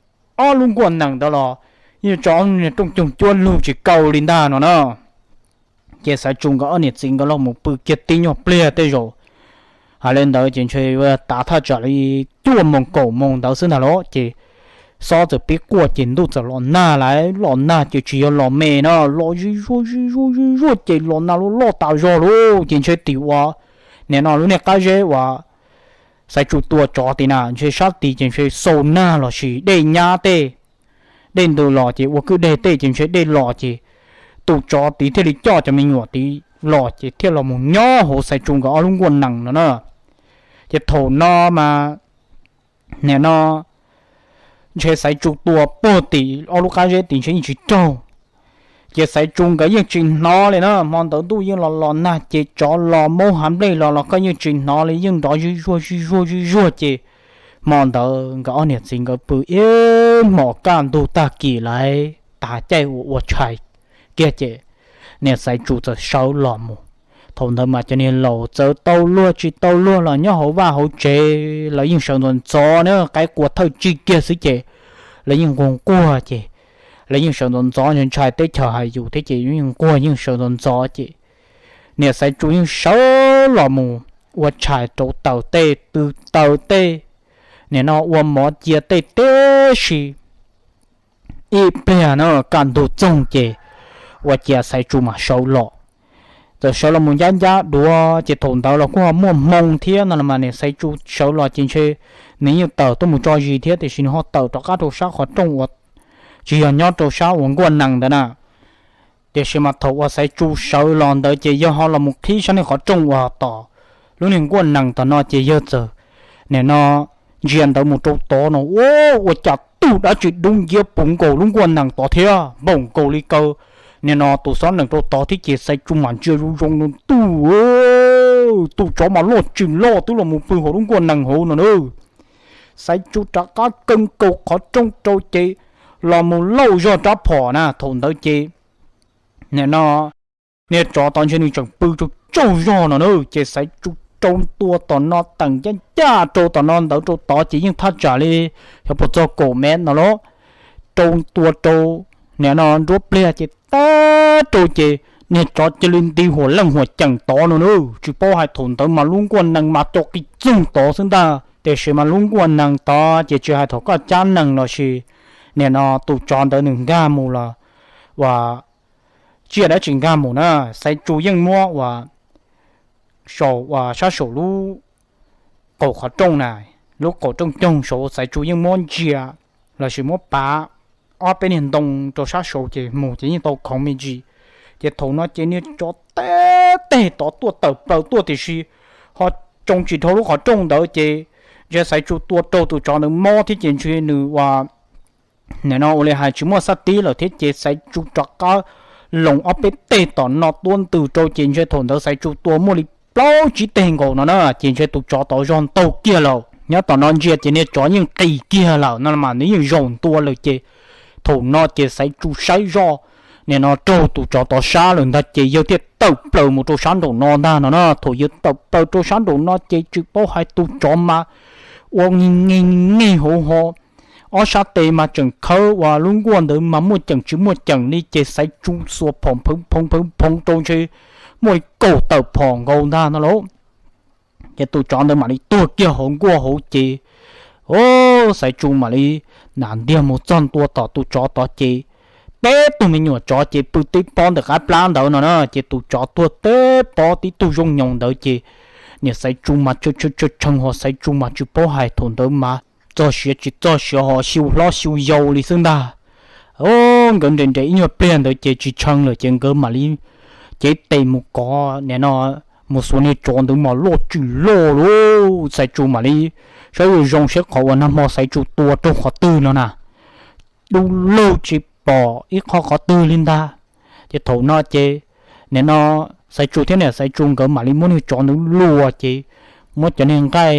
ob lub nkuaj nees ntawd los yeej tso ob niag rooj coog cuab lug tsis kaus li ntag no na. Ces Xaiv Tsu nkawd ob niam txiv nkawd los mus pw kiag tib nyuag pliag tej zaum, hais li ntawd ces ntshe tav thaj tsam li cuaj moos kaum moos ntawd xwb ntag los ces xob txawm pib quaj ces ntuj txawm los nag lawm, los nag ces tsis yog los me na, los zig zuag zig zuag zig zuag ces los nag loj loj tas zog lauj. Ces ntshe tim uas nim no lub niag qab zeb uas Xaiv Tsu tua tsov tid na, ntshe sab tid ces ntshe xau nag los sis dej nyab tej, dej ntws los ces ua kwj deg tej ces ntshe dej los ces tus tsov tid thiaj li coj cov me nyuam tid los ces thiaj los mus nyob hauv Xaiv Tsu nkawd ob lub nkuaj nees no na. Ces thaum no mas nim no ntshe Xaiv Tsu tua puag tim ob lub qab zeb tid ntshe yeej tsis raug. Ces Xaiv Tsu nkawd yeej tsis hnov li na, hmo ntawd ntuj yeej los los nag ces tsov los maub hav nplej los los koj yeej tsis hnov li, yeej nrov zig zuag zig zuag zig zuag ces hmo ntawd nkawd ob niam txiv nkawd pw ib hmos kaj ntug tag kis lawm, tas caij ua ua tshais kiag ces niam Xaiv Tsu txawm sawv los mus. Thaum ntawd mas cov niag laus txawm tau luag tsis tau luag los nyob hauv vaj hauv tsev lawv yeej sawv ntxov ntxov na, qaib qua thawj tsig kiag xwb ces lawv yeej nquag nquag ces lawv yeej sawv ntxov ntxov, ntshai teb chaws hais yus thiab ces yeej nquag yeej sawv ntxov ntxov ces niam Xaiv Tsu yeej sawv los mus ua tshais rau taws tej, tw taws tej, nim no ua mov cia tej tib si. Ib pliag na kaj ntug txoog ces ua ciav Xaiv Tsu mam sawv los. Txawm sawv los mus ncab ncab duav ces thaum ntawd los kuj ho muaj hmoo thiab no los mas niam Xaiv Tsu sawv los ces ntshe nws yeej tawm tuaj mus tso zis thiab tiam sis nws ho tawm rov qab rau sab qhov rooj uas tsis yog nyob rau sab uas nkuaj nees ntawd na. Tiam sis mas thaum uas Xaiv Tsu sawv los ntawd ces yawg ho los mus qhib sab niag qhov rooj uas tom lub niag nkuaj nees tom no ces yawg txawm nim no ntsia ntawd mus rau tod no ua cas tug dab tsi dub nciab puv nkaus lub nkuaj nees tod thiab npaum nkaus li kaw nim no tus xob nees rau tod thiab ces Xaiv Tsu mam ntsia zoo zoo no ntuj, tus tsov mas loj tsis loj twb los mus pw hauv lub nkuaj nees hauv no na. Xaiv Tsu rov qab kaw nkaus qhov rooj rau ces los mus lauj zog rab phom na, thaum ntawd ces nim no niag tsov tod ntshe nws tseem pw tsaug tsaug zog no na, ces Xaiv Tsu rau ntua tom no teem ncaj ncaj rau tom no ntawd rau tod ces yeej thaj tsam li xyov puas txog kaum mev no lauj. Rau ntua rau nim no nruab pliag ces tag rau ces niag tsov cia li nti huam leej huam ceem tod no na, tsis paub hais thaum ntawd mas lub nkuaj nees mas rau qis txoog tod xwb ntag. Tiam sis mas lub nkuaj nees tod ces tsis hais thaum koj cab nees los sis nim no tus tsov ntawd nws nkag mus los uas tsiaj dab tsi nkag mus na, Xaiv Tsu yeej muab uas saum uas sab saum lub qaum qhov rooj na, lub qaum rooj coog saud Xaiv Tsu yeej muab ntsia los sis muab pav ob peb niag ntoo rau sab saud ces mus ces yeej tau khoov me ntsis. Ces thaum no ces niag tsov teb teg tod tuaj tawm plaws tuaj tiam sis ho tsoo tsis dhau lub qhov rooj ntawd ces ntshe Xaiv Tsu tua raug tus tsov ntawd mob thiab ces ntshe nws uas nim no ua li hais tsis muaj xab tib lawm thiab ces Xaiv Tsu rov qab loos ob peb teg tom no tuab ntws rau ces ntshe thaum ntawd Xaiv Tsu tua muaj li plaub tsib teg nkaus no na ces ntshe tus tsov tod zog ntaug kiag lawm. Nyob tom no ntsia ces niag tsov yeej qis kiag lawm no mas nws yeej zaum ntua lawm ces thaum no ces Xaiv Tsu saib zoj nim no raug tus tsov tod sab lawm ntag ces yawg thiaj tawm plaws mus rau sab nraum no ntag no na. Thaum yawg tawm plaws rau sab nraum no ces tsis paub hais tus tsov mas ua nge nge nge hauv ho ob sab tes mas tseem khawb uas lub nkuaj ntawd mas muaj ceem tsis muaj ceem li ces Xaiv Tsu xuas phom phoov phoov phoov phoov rau ntshe muaj li kaum tawm phom nkaus ntag no lauj. Ces tus tsov ntawd mam li tuag kiag hauv nkuaj hauv ces, o, Xaiv Tsu mam li nam ntiag mus txog ntua tom tus tsov tod ces peb tug me nyuam tsov ces pw tib pob ntawm qab plab ntawd no na ces tus tsov tuag tib pob tib tug zoo nyoos ntawd ces niam Xaiv Tsu mas tshee tshee ho Xaiv Tsu mas tsis paub hais thaum ntawd mas txog siav tsis txog siav ho xyu hlob xyu yau li xwb ntag. Nkawd nres nres ib nyuag pliag ntawd ces tsis tshee lawm ces nkawd mam li cev tes mus kov nim no, mus xuas niag tsov ntawd mas loj tsis loj lauj. Xaiv Tsu mam li saib zoo zoo seb qhov uas nag hmo Xaiv Tsu tua raug qhov twg no na, dub lug tsis pom ib qho qhov twg li ntag. Ces thaum no ces nim no Xaiv Tsu thiab niam Xaiv Tsu nkawd mam li muab niag tsov ntawd luas ces muab cov niag nqaij,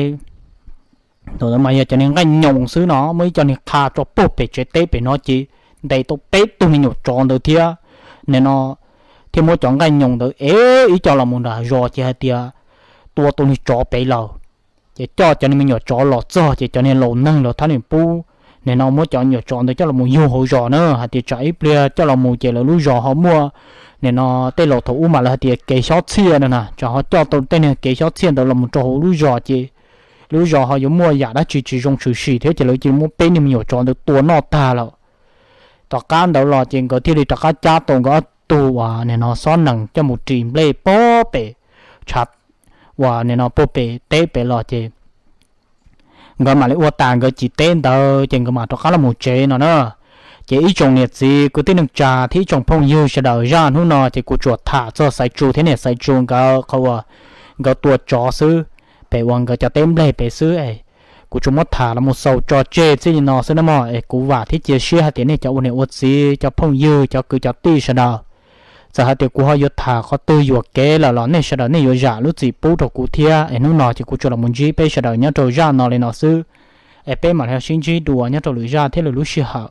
thaum ntawd mas yog cov niag nqaij nyoos xwb no, muab ib co niag qha tso puag pem tsev teb pem no ces ntes tau peb tug me nyuam tsov ntawd thiab. Nim no thiaj muab cov nqaij nyoos ntawd ev ib co los mus nram zos ces hais tias tua tau niag tsov pem lawm. Ces coj cov niag me nyuam tsov los txog ces cov niag laus neeg los thab niam pub nim no muab cov me nyuam tsov ntawd coj los mus yug hauv zos na, hais tias tsam ib pliag coj los mus ces lawv lub zos ho muaj, nim no tej laus thaum ub mas lawv hais tias kev xyob txhiaj no na, tsam ho coj tau tej niag kev xyob txhiaj ntawd los mus rau hauv lub zos ces lub zos ho yuav muaj yam dab tsi tsis zoo tshwm sim thiab ces lawv cia li muab peb niag me nyuam tsov ntawd tua noj tag lawm. Tom qab ntawd los ces nkawd thiaj li rov qab cab tau nkawd ob tug uas nim no xob nees coj mus ris nplej puag pem tshav uas nim no puag pem teb pem los ces nkawd mam li ua tas nkawd cim teb ntawd ces nkawd mam rov qab los mus tsev no na. Ces ib tsoom niam txiv kwv tij neej tsa thiab ib tsoom phooj ywg sawv daws, zaj hnub no ces kuv tsuas tham txog Xaiv Tsu thiab niam Xaiv Tsu nkawd qhov uas nkawd tua tsov xwb, pem uas nkawd cov teb nplej pem xwb es kuv tsuas muab tham los mus xaus tso tseg txij li no xwb na mog. Es kuv vam thiab cia siab hais tias nej cov ua niam ua txiv, cov phooj ywg, cov kwv cov tij sawv daws, txawm hais tias kuv ho yuav tham qhov twg yuam kev lawm los nej sawv daws nej yuav zam lub txim pub rau kuv thiab. Es hnub no ces kuv tsuas los mus ntsib peb sawv daws nyob rau zaj no li no xwb, es peb mam li sib ntsib dua nyob rau lwm zaj thiab lwm lub sij hawm.